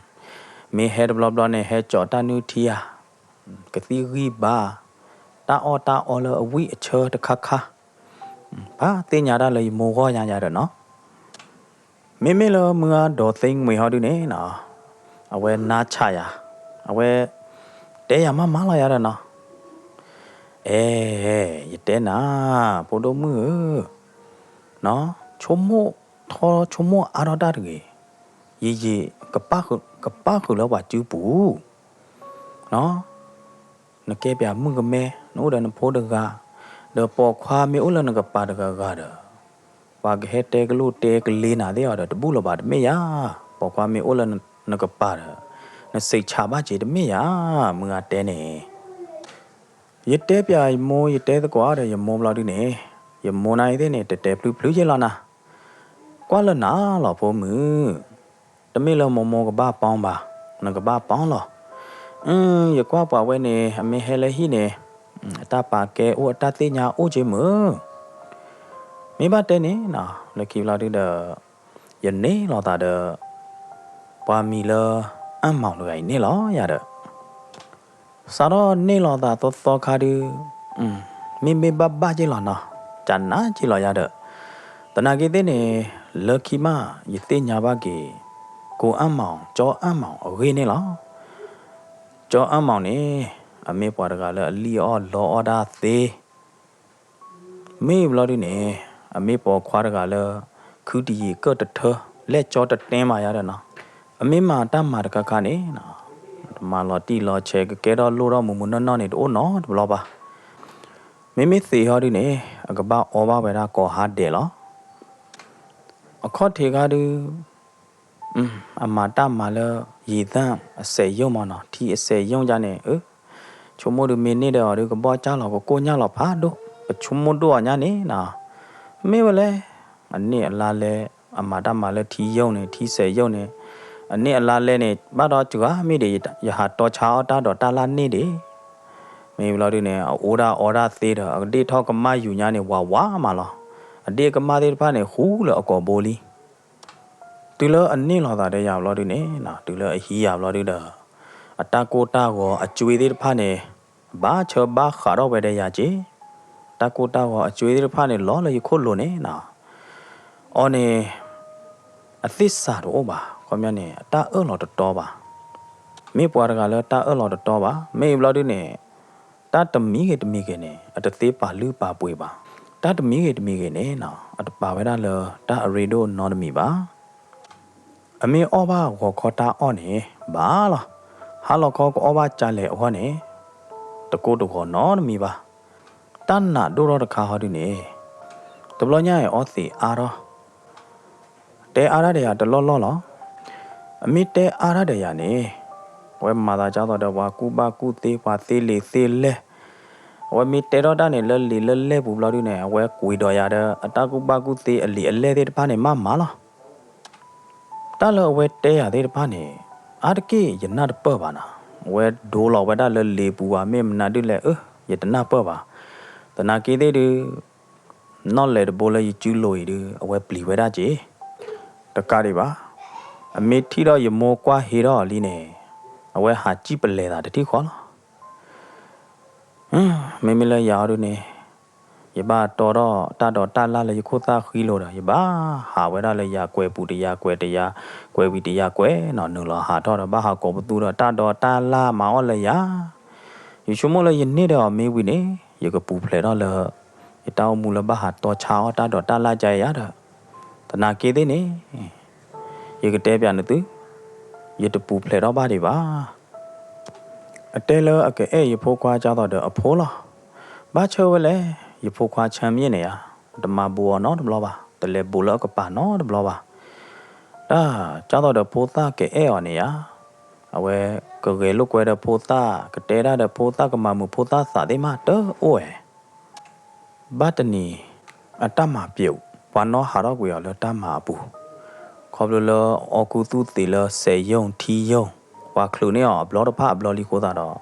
မ့ၢ်ဟဲတဘျီဘျီန့ၣ် ဟဲကၠီးတၢ်နုၢ်ထံဧါ, ကသံၣ်ဂံၢ်ဘါ, တၢ်အီၣ်တၢ်အီလၢအဝံၣ်အဆၢတခါခါ, ပှၤသ့ၣ်ညါတၢ်လၢယမိၢ်ဂီၢ်ညါယါဒီးနီၤ. မ့မ့ၢ်လၢမုၢ်ဂၤဒီးသ့ၣ်မှံၤဟီဒုန့ၣ်နီၤ, အဝဲနါဆးယၤ, အဝဲ တဲယၤမးမးလီၤယါဒီးနီၤ, အဲ ယတဲနၤ ဖိဒိၣ်မုၣ်ဧၢ, ဆိကမိၣ်ထီၣ်ဆိကမိၣ်အါထီၣ်တၢ်တဂ့ၤ, ယံာ်ယံာ် ကပၣ်ဃုာ်လၢပှၤစုပူၤ နကဲပၠးမုၣ်ကမဲ နအိၣ်ဒီးနဖိတဂၤ, ဒီးပိာ်ခွါမ့ၢ်အိၣ်လၢနကပၤတဂၤဂၤဒီး ပှၤကဟဲတဲကလိၣ်တဲကလ့နၤသ့ၣ်အီၤဒီးတဘူၣ်လၢၤဘၣ်တမ့ၢ်ယၤ, ပိာ်ခွါမ့ၢ်အိၣ်လၢနကပၤဒီး နစံးဆးဘၣ်က့ၤတမ့ၢ်ယၤ, မုၢ်ဂၤတဲန့ၣ် ယတဲပၠးယမိၢ် ယတဲသကိးဒီးယမိၢ်ဘျီဒုန့ၣ်, ယမိၢ်နၤအံၤသ့ၣ်န့ၣ် တတဲဖျုဖျုယ့ၢ်လီၤနၤ, ကွၢ်လၢနၤလီၤဖိမုၣ်, တမ့ၢ်လၢမိၢ်မိၢ်ကဘၣ်ပီဘၣ်, နကဘၣ်ပီလီၤ. အၢ ယကွၢ်ပှၤဝဲန့ၣ် အမ့ၢ်ဟဲလၢဟံၣ်န့ၣ် အတၢ်ပာ်ကဲအိၣ် အတၢ်သ့ၣ်ညါအိၣ်က့မုၢ်, မ့ၢ်ဘၣ်တဲန့ၣ်နီၤ လၢခံဘျီဒုဒီး ယန့ၢ်လီၤသးဒီး ပှၤမံၤလၢ အၣ်မီၢ်တဂၤအံၤန့ၣ်လီၤယၤဒီး စးထီၣ်န့ၢ်လီၤသးသီသီခါဒု, မ့မ့ၢ်ဘၣ်ဘၣ်က့ၢ်လီၤနီၤ, ကနးက့ၢ်လီၤယၤဒီး, သနာ်က့သ့ၣ်န့ၣ် လၢခံမး ယသ့ၣ်ညါဘၣ်က့ၤ ကိးအၣ်မီၢ် ကၠီအၣ်မီၢ်အဂ့ၢ်န့ၣ်လီၤ. ကၠီအၣ်မီၢ်န့ၣ် အမ့ၢ်ပှၤတဂၤလၢအလံၣ်အီၣ်လီအီၣ်ဒၣ်သ့ မ့ၢ်ဘျီဒုန့ၣ် အမ့ၢ်ပိာ်ခွါတဂၤလၢ ခုတယံာ်ကၢၢ်တထၢ လဲၣ်ကၠီတတဲမးယါဒီးနီၤ, အမ့ၢ်မၤတၢ်မၤတခါခါန့ၣ် တမၤလီၤတံၢ်လီၤဆဲး ကကဲထီၣ်လိၣ်ထီၣ်မုာ်မုာ်နီၢ်နီၢ်န့ၣ် တအိၣ်နီတဘျီဘၣ်. မ့မ့ၢ်သံးဟီဒုန့ၣ် အကဘၣ်အီဘၣ်ဝဲဒၣ်ကိးဟါဒဲးလီၤ. အခီၣ်ထံးခါဒု အမၤတၢ်မၤလၢ ယံာ်သၣ်အစဲးယိၣ်မးနီၤ, ထံအစဲးယိၣ်ယါန့ၣ် အၢ ဆိကမိၣ်ဒုမ့ၢ်န့ၢ်ဒီးအီၤဒု ကဘီၣ်ကၢ်လီၤ ကကိၢ်ညၣ်လီၤဖးဒိၣ်, ပဆိကမိၣ်ဒိၣ်အီၤညါန့ၣ်နီၤ, မ့ၢ်ဝဲလဲၣ်, အန့ၢ်အလါလဲ အမၤတၢ်မၤလၢထံယိၣ်န့ၣ် ထံစဲးယိၣ်န့ၣ်, အန့ၢ်အလါလဲန့ၣ် ဘၣ်ဒီးစှၤမ့ၢ်ဒံး ယဟးတီဆါအီၣ်တၢ်ဒိးတၢ်လၣ်န့ၢ်ဒံး, မ့ၢ်ဘျီဒုန့ၣ် အအိၣ်ဒၣ်အီဒၣ်သ့ဒီး အကဒ့ၣ်ထီၣ်ကမၣ်ယူၤညါန့ၣ် ဝးဝးမးလီၤ. အဒ့ၣ်ကမၣ်သ့ၣ်တဖၣ်န့ၣ် ဃူလၢအကိာ်ဘိလံ. တုၤလၢအန့ၢ်လီၤသးဒီးယၤဘျီဒုန့ၣ်နီၤ, တုၤလၢအဟံးယၤဘျီဒုဒီး အတၢ်ကိၢ်တၢ်ဂီၤအကွ့သ့ၣ်တဖၣ်န့ၣ် ဘၣ်ဆၢဘၣ်ဃးထီၣ်ဝဲဒီးယၤက့ၤ, တၢ်ကိၢ်တၢ်ဂီၤအကွ့သ့ၣ်တဖၣ်န့ၣ် လီၤလၢယခိၣ်လိၤန့ၣ်နီၤ, အီၤန့ၣ် အသ့ၣ်စၢ်တအိၣ်ဘၣ်, ခီပညီန့ၣ် အတၢ်အၢၣ်လီၤတတီဘၣ်. မ့ၢ်ပှၤတဂၤလၢတၢ်အၢၣ်လီၤတတီဘၣ်, မ့ၢ်ဘျီဒုန့ၣ် တၢ်တမံၤဂ့ၤတမံၤဂ့ၤန့ၣ် အတသ့ပာ်လုၢ်ပာ်ပှ့ၤဘၣ်. တၢ်တမံၤဂ့ၤတမံၤဂ့ၤန့ၣ်နီၤ အတပာ်ဝဲဒၣ်လၢတၢ်အရ့ဒိၣ်နီတမံၤဘၣ်. အမ့ၢ်အီၣ်ဘၣ်ဂီၤခီတၢ်အီၣ်န့ၣ် ဘၣ်လီၤ. ဟါလီၤခီကအီၣ်ဘၣ်ကလဲာ်အဂီၢ်န့ၣ် တကိၢ်တဂီၤနီတမံၤဘၣ်. တၢ်နာ်ဒိၣ်ထီၣ်တခါဟီဒုန့ၣ် တဘျီညါအံၤအီသံးအါထီၣ် တဲအါတၢ်ဒီးယၤတလီၢ်လီၢ်လီၤ. အမ့ၢ်တဲအါတၢ်ဒီးယၤန့ၣ် အဝဲမၤသးဒ်သိးဒီးပှၤကူၣ်ဘၣ်ကူၣ်သ့ ပှၤသ့လံာ်သ့လဲၢ်, အဝဲမ့ၢ်တဲထီၣ်တၢ်န့ၣ် လၢလံာ်လၢလဲၢ်ပူၤဘျီဒုန့ၣ် အဝဲကွံာ်ဒီးယၤဒီး အတၢ်ကူၣ်ဘၣ်ကူၣ်သ့အလံာ်အလဲၢ်သ့ၣ်တဖၣ်န့ၣ် မးမးလီၤ. တၢ်လၢအဝဲတဲယၤသ့ၣ်တဖၣ်န့ၣ် အါတက့ၢ်ယနၢ်တပၢၢ်ဘၣ်နီၤ. အဝဲဒိလီၤဝဲဒၣ်လၢလံာ်ပူၤဘၣ် မ့ၢ်မနုၤဒုလဲၣ် အၢ ယတနၢ်ပၢၢ်ဘၣ်. သနာ်က့သ့ၣ်ဒု နီၣ်လဲၤတဘိလၢယစုလိၤအံၤဒု အဝဲပျံၤဝဲဒၣ်က့ၤ တကးဒံးဘၣ်. အမ့ၢ်ထံၣ်ဒီးယမိၢ်ကွၢ်ဟ့ထီၣ်အီၤလံန့ၣ် အဝဲဟးစံၣ်ပလဲၤသးတထံၣ်ဃီလီၤ. မ့မ့ၢ်လၢယၤအီၤဒုန့ၣ် ယဘၣ်တီထီၣ်တၢ်ဒိးတၢ်လၣ်လၢယခိၣ်သၣ်ဃံလိၤဒီး ယဘၣ်ဟးဝဲဒၣ်လၢယၤကွဲၤပူၤတယၤကွဲၤတယၤ ကွဲၤဝံၤတယၤကွဲၤနီၤ နုာ်လီၤဟးထီၣ်ဒီး ဘၣ်ဟးကိးပသူဒီးတၢ်ဒိးတၢ်လၣ်မၤအီၣ်လၢယၤ ယဆိကမိၣ်လၢယန့ၢ်ဒီးအီၤမ့ၢ်ဝံၤန့ၣ် ယကပူၤဖျဲးထီၣ်လၢ ယတၢ်အိၣ်မူလၢဘၣ်ဟးတီဆါအီၣ်တၢ်ဒိးတၢ်လၣ်ကါယၤဒီး သနာ်က့သ့ၣ်န့ၣ် ယကတဲပၠးနသု ယတပူၤဖျဲးထီၣ်ဘၣ်ဒံးဘၣ်. အတဲလၢအကအဲၣ်ယဖိခွါကၢ်သိးဒီးအဖိလီၤ. ဘၣ်ဆၢဝဲလဲၣ်, ယဖိခွါဆၢမ့ၢ်န့ၣ်ဧါ, တမၤဘူးအီၤနီတဘျီဘၣ်, တလဲၤဘူးလၢအကပၤနီတဘျီဘၣ်. တၢ်ကၢ်သိးဒီးဖိသၣ်ကအဲၣ်အီၤန့ၣ်ဧါ, အဝဲကဂဲၤလိာ်ကွဲဒီးဖိသၣ်, ကတဲဒၣ်ဒီးဖိသၣ်, ကမၤမုာ်ဖိသၣ်သးသ့ၣ်မးတအိၣ်ဝဲ. ဘၣ်တနံၤ အတၢ်မၤပျိး, ပှၤနီၣ်ဟးထီၣ်ကွံာ်အီၤလၢတၢ်မၤအပူၤ, ခီဖျိလၢအီၣ်ကူသူၣ်သ့းလၢစဲးယိၣ်ထံယိၣ်, ပှၤချုးန့ၢ်အီၤအဘျီတဖၣ်အဘျီလံအဃိသတးဒီး,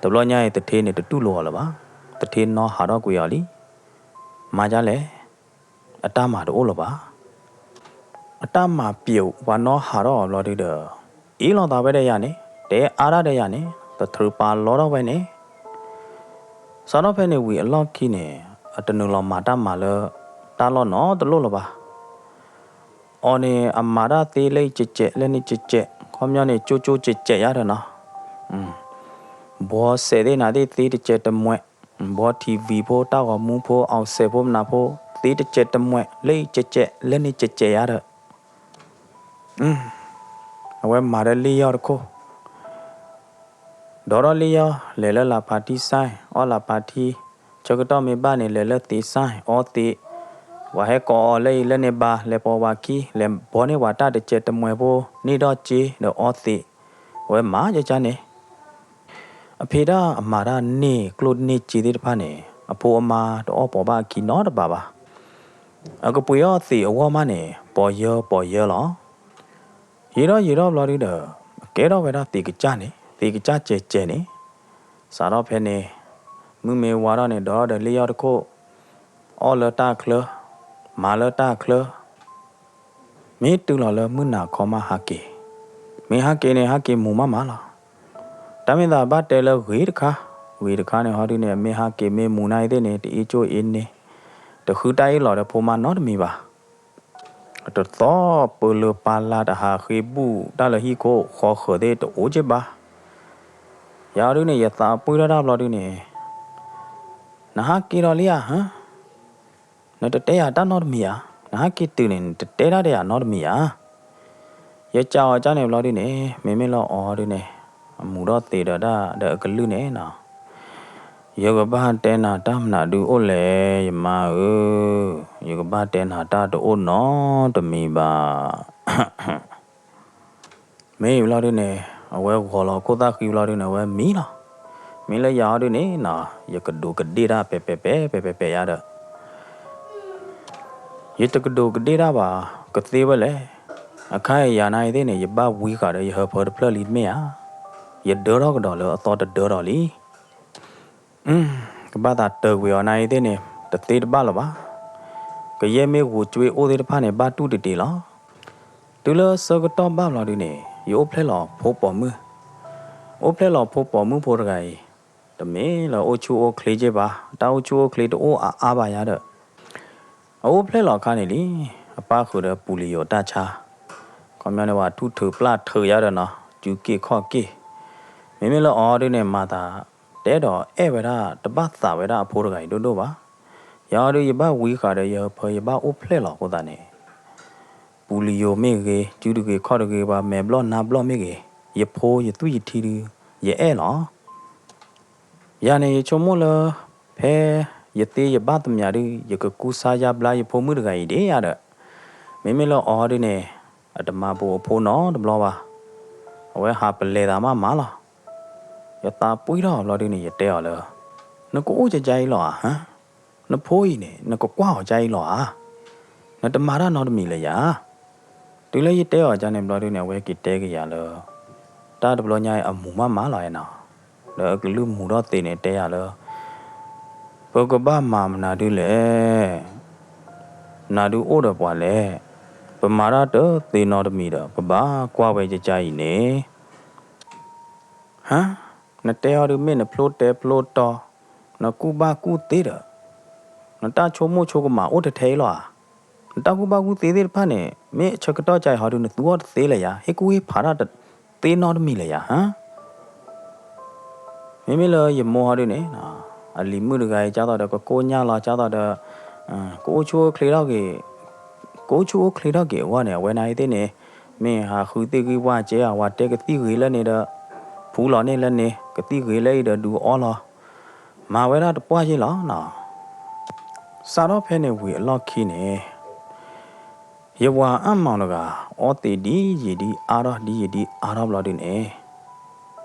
တဘျီညါအံၤသထ့န့ၣ်တတူၢ်လိာ်အီၤလၢၤဘၣ်. သထ့နီၣ်ဟးထီၣ်ကွံာ်အီၤလံ. မၤဒ်လဲၣ်, အတၢ်မၤတအိၣ်လၢၤဘၣ်. အတၢ်မၤပျိး ပှၤနီၣ်ဟးထီၣ်အီၤဘျီဒုဒီး, အ့ၣ်လိာ်သးဝဲဒီးယၤန့ၣ်, တဲအါဒၣ်ဒီးယၤန့ၣ်, သထြုးပာ်လီထီၣ်ဝဲန့ၣ်, စးထီၣ်ဖဲန့ၣ်ဝံၤအလီၢ်ခံန့ၣ်, အတနုာ်လီၤမၤတၢ်မၤလၢ တၢ်လီၢ်နီတလိၣ်လၢၤဘၣ်. အီၤန့ၣ် အမၤတၢ်သ့လၢအံၤကဲးကဲး လၢန့ၣ်ကဲးကဲး, ခီပညီန့ၣ် ကၠိကၠိကဲးကဲးယါဒီးနီၤ, ဘှီစဲးသ့ၣ်နၤသ့ၣ်သ့တကဲးတမှဲး, ဘှီထံဝံၤဖိ တၢ်ဂီၤမူဖိ အီၣ်စဲးဖိမနုၤဖိ, သ့တကဲးတမှဲး လၢအံၤကဲးကဲး လၢန့ၣ်ကဲးကဲးယါဒီး, အဝဲမၤဒီးလ့ၣ်ယီၢ်တခိၣ်, ဒီးထီၣ်လ့ၣ်ယီၢ် လဲၤလၢလၤဖးထံစဲၣ် အီလၤဖးထံ, ဆၢကတီၢ်မ့ၢ်ဘၣ်န့ၣ် လဲၤလၢသ့းစဲၣ် အီသ့း, ပှၤဟဲကိးအီၤလၢအံၤလၢန့ၣ်ဘၣ် လဲၤပိာ်ဝၤခံ လဲၤဘှီန့ၢ်ပှၤတၢ်တကဲးတမှဲးဖိ န့ၢ်ထီၣ်စ့ဒီးအီသ့း, အဝဲမၤကကန့ၣ် အဖံးတၢ်အမၤတၢ်န့ၢ်ကျိၣ်န့ၢ်စ့သ့ၣ်တဖၣ်န့ၣ် အဖိအမါတအီၣ်ပိာ်ဘၣ်အခံနီတဘျီဘၣ်. အကပှ့ၤအီၣ်သ့းအဂီၢ်မးန့ၣ် ပိာ်ယၢပိာ်ယၢလီၤ. ယံာ်ထီၣ်ယံာ်ထီၣ်ဘျီဒုဒီး အကဲထီၣ်ဝဲဒၣ်သ့းကစၢ်န့ၣ် သ့းကစၢ်ကဲးကဲးန့ၣ်, စးထီၣ်ဖဲန့ၣ် မုၢ်မ့ၢ်ဝါထီၣ်န့ၣ် ဒီးဒီးလ့ၣ်ယီၢ်တခိၣ်, အီၣ်လၢတၢ်ချၢ, မၤလၢတၢ်ချၢ မ့ၢ်တုၤလီၤလၢမုၢ်နၤခီမးဟးက့ၤ, မ့ၢ်ဟးက့ၤန့ၣ် ဟးက့ၤမူၤမးမးလီၤ. တၢ်မ့ၢ်သးဘၣ်တဲလၢဂ့ၤတခါ, ဂ့ၤတခါန့ၣ်ဟီဒုန့ၣ် မ့ၢ်ဟးက့ၤမ့ၢ်မူၤနၤအံၤသ့ၣ်န့ၣ် တအ့ၣ်ကၠိအ့ၣ်န့ၣ်, တဃုတၢ်အ့ၣ်လိာ်ဒီးဖိမါနီတမံၤဘၣ်. တသီၣ်ပၢလၢပၢ်လၢ်တဟးဃ့ဘူၣ်တၢ်လၢဟံၣ်ခိၣ်ဃီဃၢၤသ့ၣ်တအိၣ်က့ဘၣ်. ယၤဒုန့ၣ် ယသးပှံၢ်ထီၣ်တၢ်ဘျီဒုန့ၣ်, နဟးက့ၤဒီးလံဧါ, နတတဲယၤတၢ်နီတမံၤဧါ, နဟးက့ၤတုၤန့ၣ် နတတဲတၢ်ဒီးယၤနီတမံၤဧါ. ယကးအီၤကန့ၣ်ဘျီဒုန့ၣ် မ့မ့ၢ်လၢအီၤဒုန့ၣ် အမူၤထီၣ်သ့ဒီးတၢ်ဒီးအကလုၢ်န့ၣ်နီၤ, ယကဘၣ်တဲနၤတၢ်မနုၤဒုအိၣ်လဲၣ် ယမါဧၢ, ယကဘၣ်တဲနၤတၢ်တအိၣ်နီတမံၤဘၣ်. မ့ၢ်ဘျီဒုန့ၣ် အဝဲဂီၤလီၤခိၣ်သၣ်ဃံဘျီဒုန့ၣ် အဝဲမံလီၤ. မ့ၢ်လၢယၤအီၤဒုန့ၣ်နီၤ ယကဒူးကဒ့ၣ်တၢ်ပဲာ်ပဲာ်ပဲာ်ပဲာ်ပဲာ်ပဲာ်ယါဒီး ယတကဒူးကဒ့ၣ်တၢ်ဘၣ်, ကသ့ဝဲလဲၣ်. အခါအံၤယၤနၤအံၤသ့ၣ်န့ၣ် ယဘၣ်ဝံဃာ်ဒီးယဟၢဖၢတဖျၢၣ်လံတမ့ၢ်ဧါ. ယဒၢထီၣ်ကဒီးလၢအသီတဒၢထီၣ်လံ. ကဘၣ်သးတၢၤကွံာ်အီၤနၤအံၤသ့ၣ်န့ၣ် တသ့တဘၣ်လၢၤဘၣ်. ကယဲၢ်မ့ၢ်ဂိၤကွ့အိၣ်သ့ၣ်တဖၣ်န့ၣ် ဘၣ်တူၢ်တတ့ၤလီၤ. တုၤလၢဆၢကတီၢ်ဘၣ်ဘျီဒုန့ၣ် ယအိၣ်ဖျဲၣ်လီၤဖိပိာ်မုၣ်, အိၣ်ဖျဲၣ်လီၤဖိပိာ်မုၣ်ဖိတဂၤအံၤ, တမ့ၢ်လၢအိၣ်ဆူၣ်အိၣ်ချ့က့ဘၣ်, တၢ်အိၣ်ဆူၣ်အိၣ်ချ့တအိၣ်အါအါဘၣ်ယါဒီး အအိၣ်ဖျဲၣ်လီၤအခါန့ၣ်လံ, အပၢ်ဃုာ်ဒီးပူၤလံယိၤတၢ်ဆါ, ခီပညီန့ၣ်ပှၤထူၣ်ထုးပျၢ်ထုးယါဒီးနီၤ စုက့ၢ်ခီၣ်က့ၢ်. မ့မ့ၢ်လၢအီၤဒုန့ၣ် မၤသးတဲဒီးအဲၣ်ဝဲဒၣ် တဘၣ်သးဝဲဒၣ်အဖိတဂၤအံၤဒိၣ်ဒိၣ်ဘၣ်. ယၤအီၤဒု ယဘၣ်ဝံဃာ်ဒီးယဟၢဖၢ ယဘၣ်အိၣ်ဖျဲၣ်လီၤအဃိသတးန့ၣ် ပူၤလံယိၤမ့ၢ်ဂ့ၤ, စုတဂ့ၤခီၣ်တဂ့ၤ, ပှၤမဲာ်ဘျီၣ်နါဘျီၣ်မ့ၢ်ဂ့ၤ, ယဖိယသွံၣ်ယထံဒု ယအဲၣ်လီၤ. ယၤန့ၣ်ယဆိကမိၣ်လၢ ဖဲယသ့ယဘၣ်သမံၤဒု ယကကူစါယါဘျါယဖိမုၣ်တဂၤအံၤဒ်ယါဒီး, မ့မ့ၢ်လၢအီၤဒုန့ၣ် အတမၤဘူးအဖိနီတဘျီဘၣ်. အဝဲဟးပလဲၤသးမးမးလီၤ. ယသးပှံၢ်ထီၣ်အီၤဘျီဒုန့ၣ် ယတဲအီၤလၢ နကအိၣ်ကကါအံၤလီၤဧါ. နဖိအံၤန့ၣ် နကကွၢ်အီၤကါအံၤလီၤဧါ. နတမၤတၢ်နီတမံၤလၢၤယၤ. တုၤလၢယတဲအီၤကါန့ၣ်ဘျီဒုန့ၣ် အဝဲက့ၤတဲက့ၤယၤလၢ တၢ်တဘျီညါအံၤအမူၤမးမးလီၤနီၤ. ဒီးအကလုၢ်မူၤထီၣ်သ့န့ၣ်တဲယၤလၢ ပကဘၣ်မၤမနုၤဒုလဲၣ်. မနုၤဒုအိၣ်ဒီးပှၤလဲၣ်. ပမၤတၢ်တသ့နီတမံၤဒီး ပဘၣ်ကွၢ်ဝဲကကါအံၤန့ၣ် ဟါ, နတဲအီၤဒုမ့ၢ်နဖျိတဲဖျိတီၤ, နကူၣ်ဘၣ်ကူၣ်သ့ဒီး နတၢ်ဆိကမိၣ်ဆိကမးအိၣ်ထဲထဲအံၤလီၤဧါ. နတၢ်ကူၣ်ဘၣ်ကူၣ်သ့သ့ၣ်တဖၣ်န့ၣ် မ့ၢ်အဆၢကတီၢ်ကါအံၤဟီဒု နသူအီၤတသ့လၢၤယၤ, ဟ့ၣ်ကူၣ်ဟ့ၣ်ဖးတၢ်တသ့နီတမံၤလၢၤယၤ, ဟါ. မ့မ့ၢ်လၢယမိၢ်ဟီဒုန့ၣ် အလံၤမုၣ်တဂၤအံၤ ကၢ်သိးဒီးကကိၢ်ညၢ်လီၤ ကၢ်သိးဒီး ကအိၣ်ဆူၣ်အိၣ်ချ့ထီၣ်က့ၤ, ကအိၣ်ဆူၣ်အိၣ်ချ့ထီၣ်က့ၤအဂီၢ်န့ၣ် အဝဲနၤအံၤသ့ၣ်န့ၣ် မ့ၢ်ဟးဃုသ့ၣ်ဂံၢ်ဝၢ်ကဲဧါ, ဝၤတဲကသံၣ်ဂ့ၤလၢန့ၣ်ဒီး ဖူလီၤန့ၢ်လၢန့ၣ်, ကသံၣ်ဂ့ၤလၢအံၤဒီးဒုးအီလီၤ, မၤဝဲဒၣ်တပှၢ်ယ့ၢ်လီၤနီၤ. စးထီၣ်ဖဲန့ၣ်ဝံၤအလီၢ်ခံန့ၣ် ယဝၤအါမးတဂၤ အီသံးဒ်ယံာ်ဒ်အါထီၣ် ဒ်ယံာ်ဒ်အါထီၣ်ဘျီဒုန့ၣ်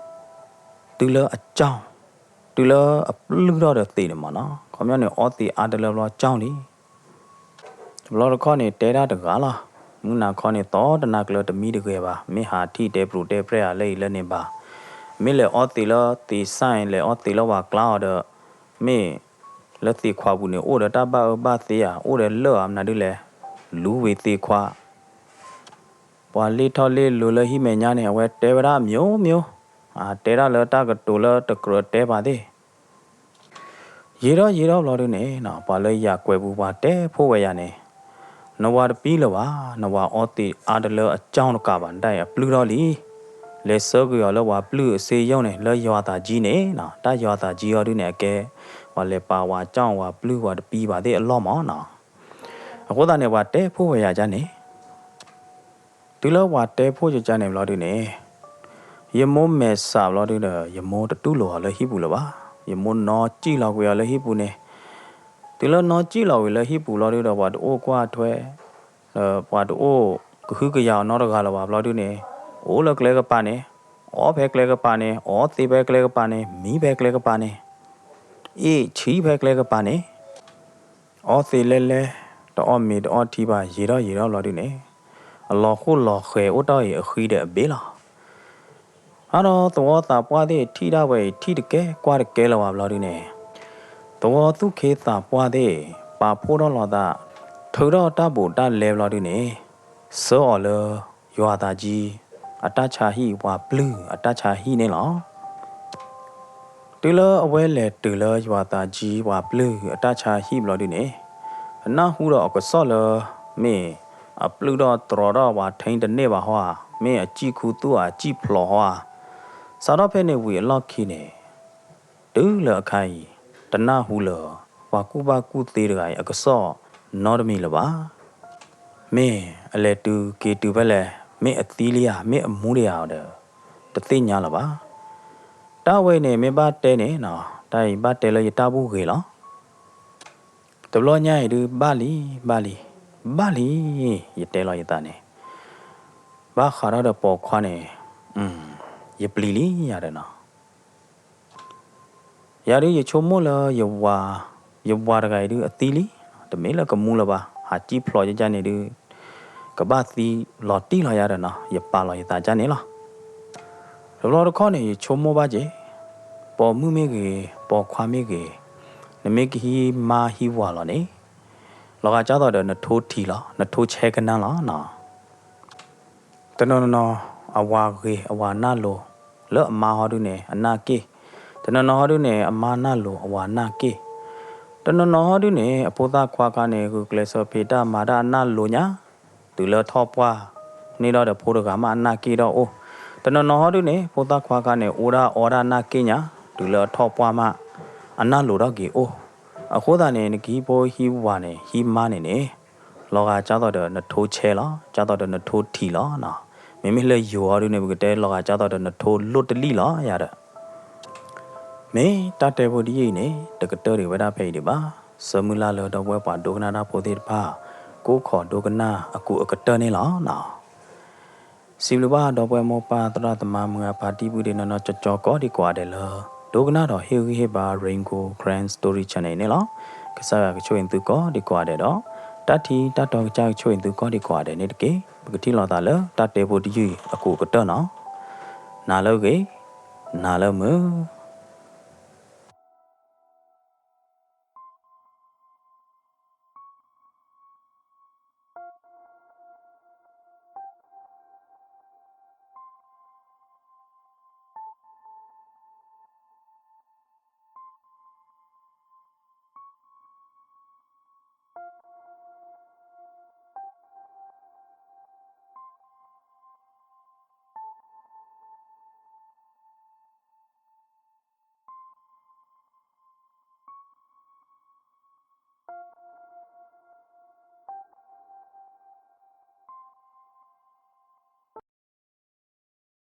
တုၤလၢအကၠီၣ်, တုၤလၢအပျုၢ်ထီၣ်ဒီးသံးန့ၣ်မးနီၤ, ခီပညီန့ၣ် အီသံးအါတလၢဘျီကၠီၣ်လံ. တဘျီတခီၣ်န့ၣ် တဲဒၣ်တဂၤလီၤ. မုၢ်နၤခီန့ၣ် သီတနၤကျၢၤတမံတဂဲၤဘၣ်, မ့ၢ်ဟးထံၣ်တဲပြူၤတဲပြဲၢ်ဧါလၢအံၤလၢန့ၣ်ဘၣ်, မ့ၢ်လဲၤအီသံးလၢသံးစၢ်န့ၣ် လဲၤအီသံးလၢဝၤကျါအီၤဒီး မ့ၢ်လၢသံးခွးပူၤန့ၣ် အိၣ်ဒီးတၢ်ဘၣ်အၢဘၣ်သီဧါ, အိၣ်ဒီးလၢၢ်ဧါ, မနုၤဒ်လဲၣ်, လူၤဝံၤသံးခွး ပှၤလ့ၢ်ထီၣ်လ့ၢ်လိၤလၢဟံၣ်မဲာ်ညါန့ၣ် အဝဲတဲဝဲဒၣ်မျိုးမျိုး, တဲဒၣ်လၢတၢ်ကတိၤလၢတကြၢးတဲပာ်သ့ၣ်. ယံာ်ထီၣ်ယံာ်ထီၣ်ဘျီဒုန့ၣ် ပှၤလၢယၤကွဲးပူၤပှၤတဲဖိဝဲယၤန့ၣ်, နဝၤတပံလၢၤဘၣ်, နဝၤအီသံးအါတလၢအကၠီၣ်တကးဘၣ်ဒၣ်အံၤ အပျုၢ်ထီၣ်လံ. လဲၤဆှၢကွံာ်အီၤလၢပှၤပျုၢ်အစ့ယိၣ်န့ၣ် လၢယွၤသးကံန့ၣ်, တၢ်ယွၤသးကံအီၤဒုန့ၣ် အကဲ ပှၤလဲၤပာ်ဝၤကၠီၣ်ဝၤပျုၢ် ပှၤတပံဘၣ်သ့ၣ်အလီၢ်မးနီၤ. အဃိသတးန့ၣ် ပှၤတဲဖိဝဲယၤကန့ၣ် တုၤလၢပှၤတဲဖိယကန့ၣ်ဘျီဒုန့ၣ်, ယမိၢ်မဲာ်ဆှးဘျီဒုဒီး ယမိၢ်တတူၢ်လိာ်အီၤလၢဟံၣ်ပူၤလၢၤဘၣ်. ယမိၢ်နီၣ်ကံၣ်လီၤကွံာ်အီၤလၢဟံၣ်ပူၤန့ၣ်, တုၤလၢနီၣ်ကံၣ်လီၤကွံာ်လၢဟံၣ်ပူၤလီၤဒုဒီး ပှၤတအိၣ်ကွၢ်ထွဲ, ဒီးပှၤတအိၣ်ကဟုကယာ်အီၤနီတဂၤလၢၤဘၣ်ဘျီဒုန့ၣ်, အိၣ်လၢကျဲကပၤန့ၣ်, အီဖဲကျဲကပၤန့ၣ်, အီသံးဖဲကျဲကပၤန့ၣ်, မံဖဲကျဲကပၤန့ၣ်, အ့ၣ်ဆံဖဲကျဲကပၤန့ၣ် အီသံးလဲလဲ, တအီၣ်မ့ၤတအီၣ်ထံဘၣ် ယံာ်ထီၣ်ယံာ်ထီၣ်ဘျီဒုန့ၣ်, အလီၤဃိၣ်လီၤဃဲၤအိၣ်တ့ၢ်အံၤအဃံဒီးအဘ့ၣ်လီၤ. အါဒီးသဝီသးပှၢ်သ့ၣ်ထံၣ်ဒၣ်ဝဲအံၤ ထံၣ်တကဲကွၢ်တကဲလၢၤဘၣ်ဘျီဒုန့ၣ်, သဝီသူၣ်ခ့သးပှၢ်သ့ၣ် ပာ်ဖှိၣ်ထီၣ်လီၤသး, ထုးထီၣ်တၢ်ဘူးတၢ်လဲဘျီဒုန့ၣ်, ဆှၢအီၤလၢ ယွၤသးကံ အတၢ်ဆါဟံၣ်ပှၤပျုၢ်အတၢ်ဆါဟံၣ်န့ၣ်လီၤ. တုၤလၢအဝဲလဲၤတုၤလၢယွၤသးကံပှၤပျုၢ်အတၢ်ဆါဟံၣ်ဘျီဒုန့ၣ်, အနၢ်ဟူဒီးအကစီၣ်လၢ မ့ၢ်အပျုၢ်ထီၣ်တြီၤထီၣ်ပှၤထံတန့ၢ်ဘၣ်ဟီဧါ, မ့ၢ်အစံၣ်ခူသူၣ်ဧါ စံၣ်ဖျိးဟီဧါ. စးထီၣ်ဖဲန့ၣ်ဝံၤအလီၢ်ခံန့ၣ်, တုၤလၢအခါအံၤ, တနၢ်ဟူလၢၤ ပှၤကူၣ်ဘၣ်ကူၣ်သ့တဂၤအံၤအကစီၣ်နီတမံၤလၢၤဘၣ်. မ့ၢ်အလဲၤတုၤက့ၤတုၤဖဲလဲၣ်, မ့ၢ်အသံလံဧါ, မ့ၢ်အမူဒံးဧါဒီး တသ့ၣ်ညါလၢၤဘၣ်. တၢ်ဝဲန့ၣ်မ့ၢ်ဘၣ်တဲန့ၣ်, တၢ်အံၤဘၣ်တဲလၢယတၢ်ဘူၣ်ဂ့ၤလီၤ. တဘျီညါအံၤဒုးဘၣ်လံ, ဘၣ်လံ, ဘၣ်လံ, ယတဲလီၤယသးန့ၣ်, ဘၣ်ဃးထီၣ်ဒီးပိာ်ခွါန့ၣ်, ယပျံၤလံယၤဒီးနီၤ. ယၤဒုးယဆိကမိၣ်လၢ ယဝၤတဂၤအံၤဒုးအသံလံ, တမ့ၢ်လၢကမူလၢၤဘၣ်, ဟးစံၣ်ဖျိးယကန့ၣ်ဒုး ကဘၣ်သံလီၤတံၢ်လီၤယၤဒီးနီၤ, ယပာ်လီၤယသးကန့ၣ်လီၤ. တဘျီတခီၣ်န့ၣ် ယဆိကမိၣ်ဘၣ်က့ၤ, ပိာ်မုၣ်မ့ၢ်ဂ့ၤ, ပိာ်ခွါမ့ၢ်ဂ့ၤ, နမ့ၢ်ကဟံးမါဟံးဝၤလီၤန့ၣ်, လီၤဂာ်ကၢ်သိးဒီးနထိထံးလီၤ, နထိဆဲကနၣ်လီၤနီၤ. တနီၤနီၤ အဝၤဂ့ၤ အဝၤနၢ်လိၤ, လၢအမါဟီဒုန့ၣ် အနၢ်က့ၢ်, တနီၤနီၤဟီဒုန့ၣ် အမါနၢ်လိၤ အဝၤနၢ်က့ၢ်, တနီၤနီၤဟီဒုန့ၣ် အဖိသၣ်ခွါခါန့ၣ် ဂုာ်ကျဲးစၢးဖံးတၢ်မၤတၢ်အနၢ်လိၤညါ, တုၤလၢထီၣ်ပှၢ် န့ၢ်ဒီးဒီးဖိတဂၤမးအနၢ်က့ၢ်ဒီးအိၣ်, တနီၤနီၤဟီဒုန့ၣ် ဖိသၣ်ခွါခါန့ၣ် အိၣ်ဒၣ်အီဒၣ်နၢ်က့ၢ်ညါ, တုၤလၢအထီၣ်ပှၢ်မး အနၢ်လိၤထီၣ်က့ၤအိၣ်. အဃိသတးန့ၣ် နကဟံးဖိဟံးဝၤန့ၣ် ဟံးမါန့ၣ်န့ၣ် လီၤဂာ်ကၢ်သိးဒီးနထိဆဲလီၤ, ကၢ်သိးဒီးနထိထံးလီၤ. မ့မ့ၢ်လၢယိၤဟီဒုန့ၣ် ပကတဲလီၤဂာ်ကၢ်သိးဒီးနထိလိၣ်တလံၣ်လီၤယၤဒီး မ့ၢ်တၢ်တဲဖိတယုၢ်အံၤန့ၣ် တကတၢၢ်ဒံးဝဲဒၣ်ဖဲအံၤဒံးဘၣ်. ဆၢမုၢ်လၢ်လၢဒီပုၢ်ဝဲၢ်ပှၤဒိကနၣ်တၢ်ဖိသ့ၣ်တဖၣ် ကိးခီဒိကနၣ်အကူးအကတၢၢ်န့ၣ်လီၤ. စံးဘျုးဘၣ်ဒီပုၢ်ဝဲၢ်မိၢ်ပၢ်သရၣ်သမါမုၢ်အပၢ်တံၢ်ပုၢ်ဒ့နီၢ်နီၢ်ကၠီကၠီကိးဒံကိးဂၤဒဲးလၢ ဒိကနၣ်ဒီးဟ့ၣ်ဂံၢ်ဟ့ၣ်ဘါ Rain Gold Karen Story Channel အံၤန့ၣ်လီၤ. ကစၢ်ယွၤကဆိၣ်ဂ့ၤသုကိးဒံကိးဂၤဒဲးဒီး တၢ်ထံတၢ်တီကစၢ်ကဆိၣ်ဂ့ၤသုကိးဒံကိးဂၤဒဲးန့ၣ်တက့ၢ်. ပကထံၣ်လိာ်သးလၢတၢ်တဲဖိတယုၢ်အံၤအကူးအကတၢၢ်နီၤ. နၤလၢအဂ့ၤ, နၤလၢမုာ်.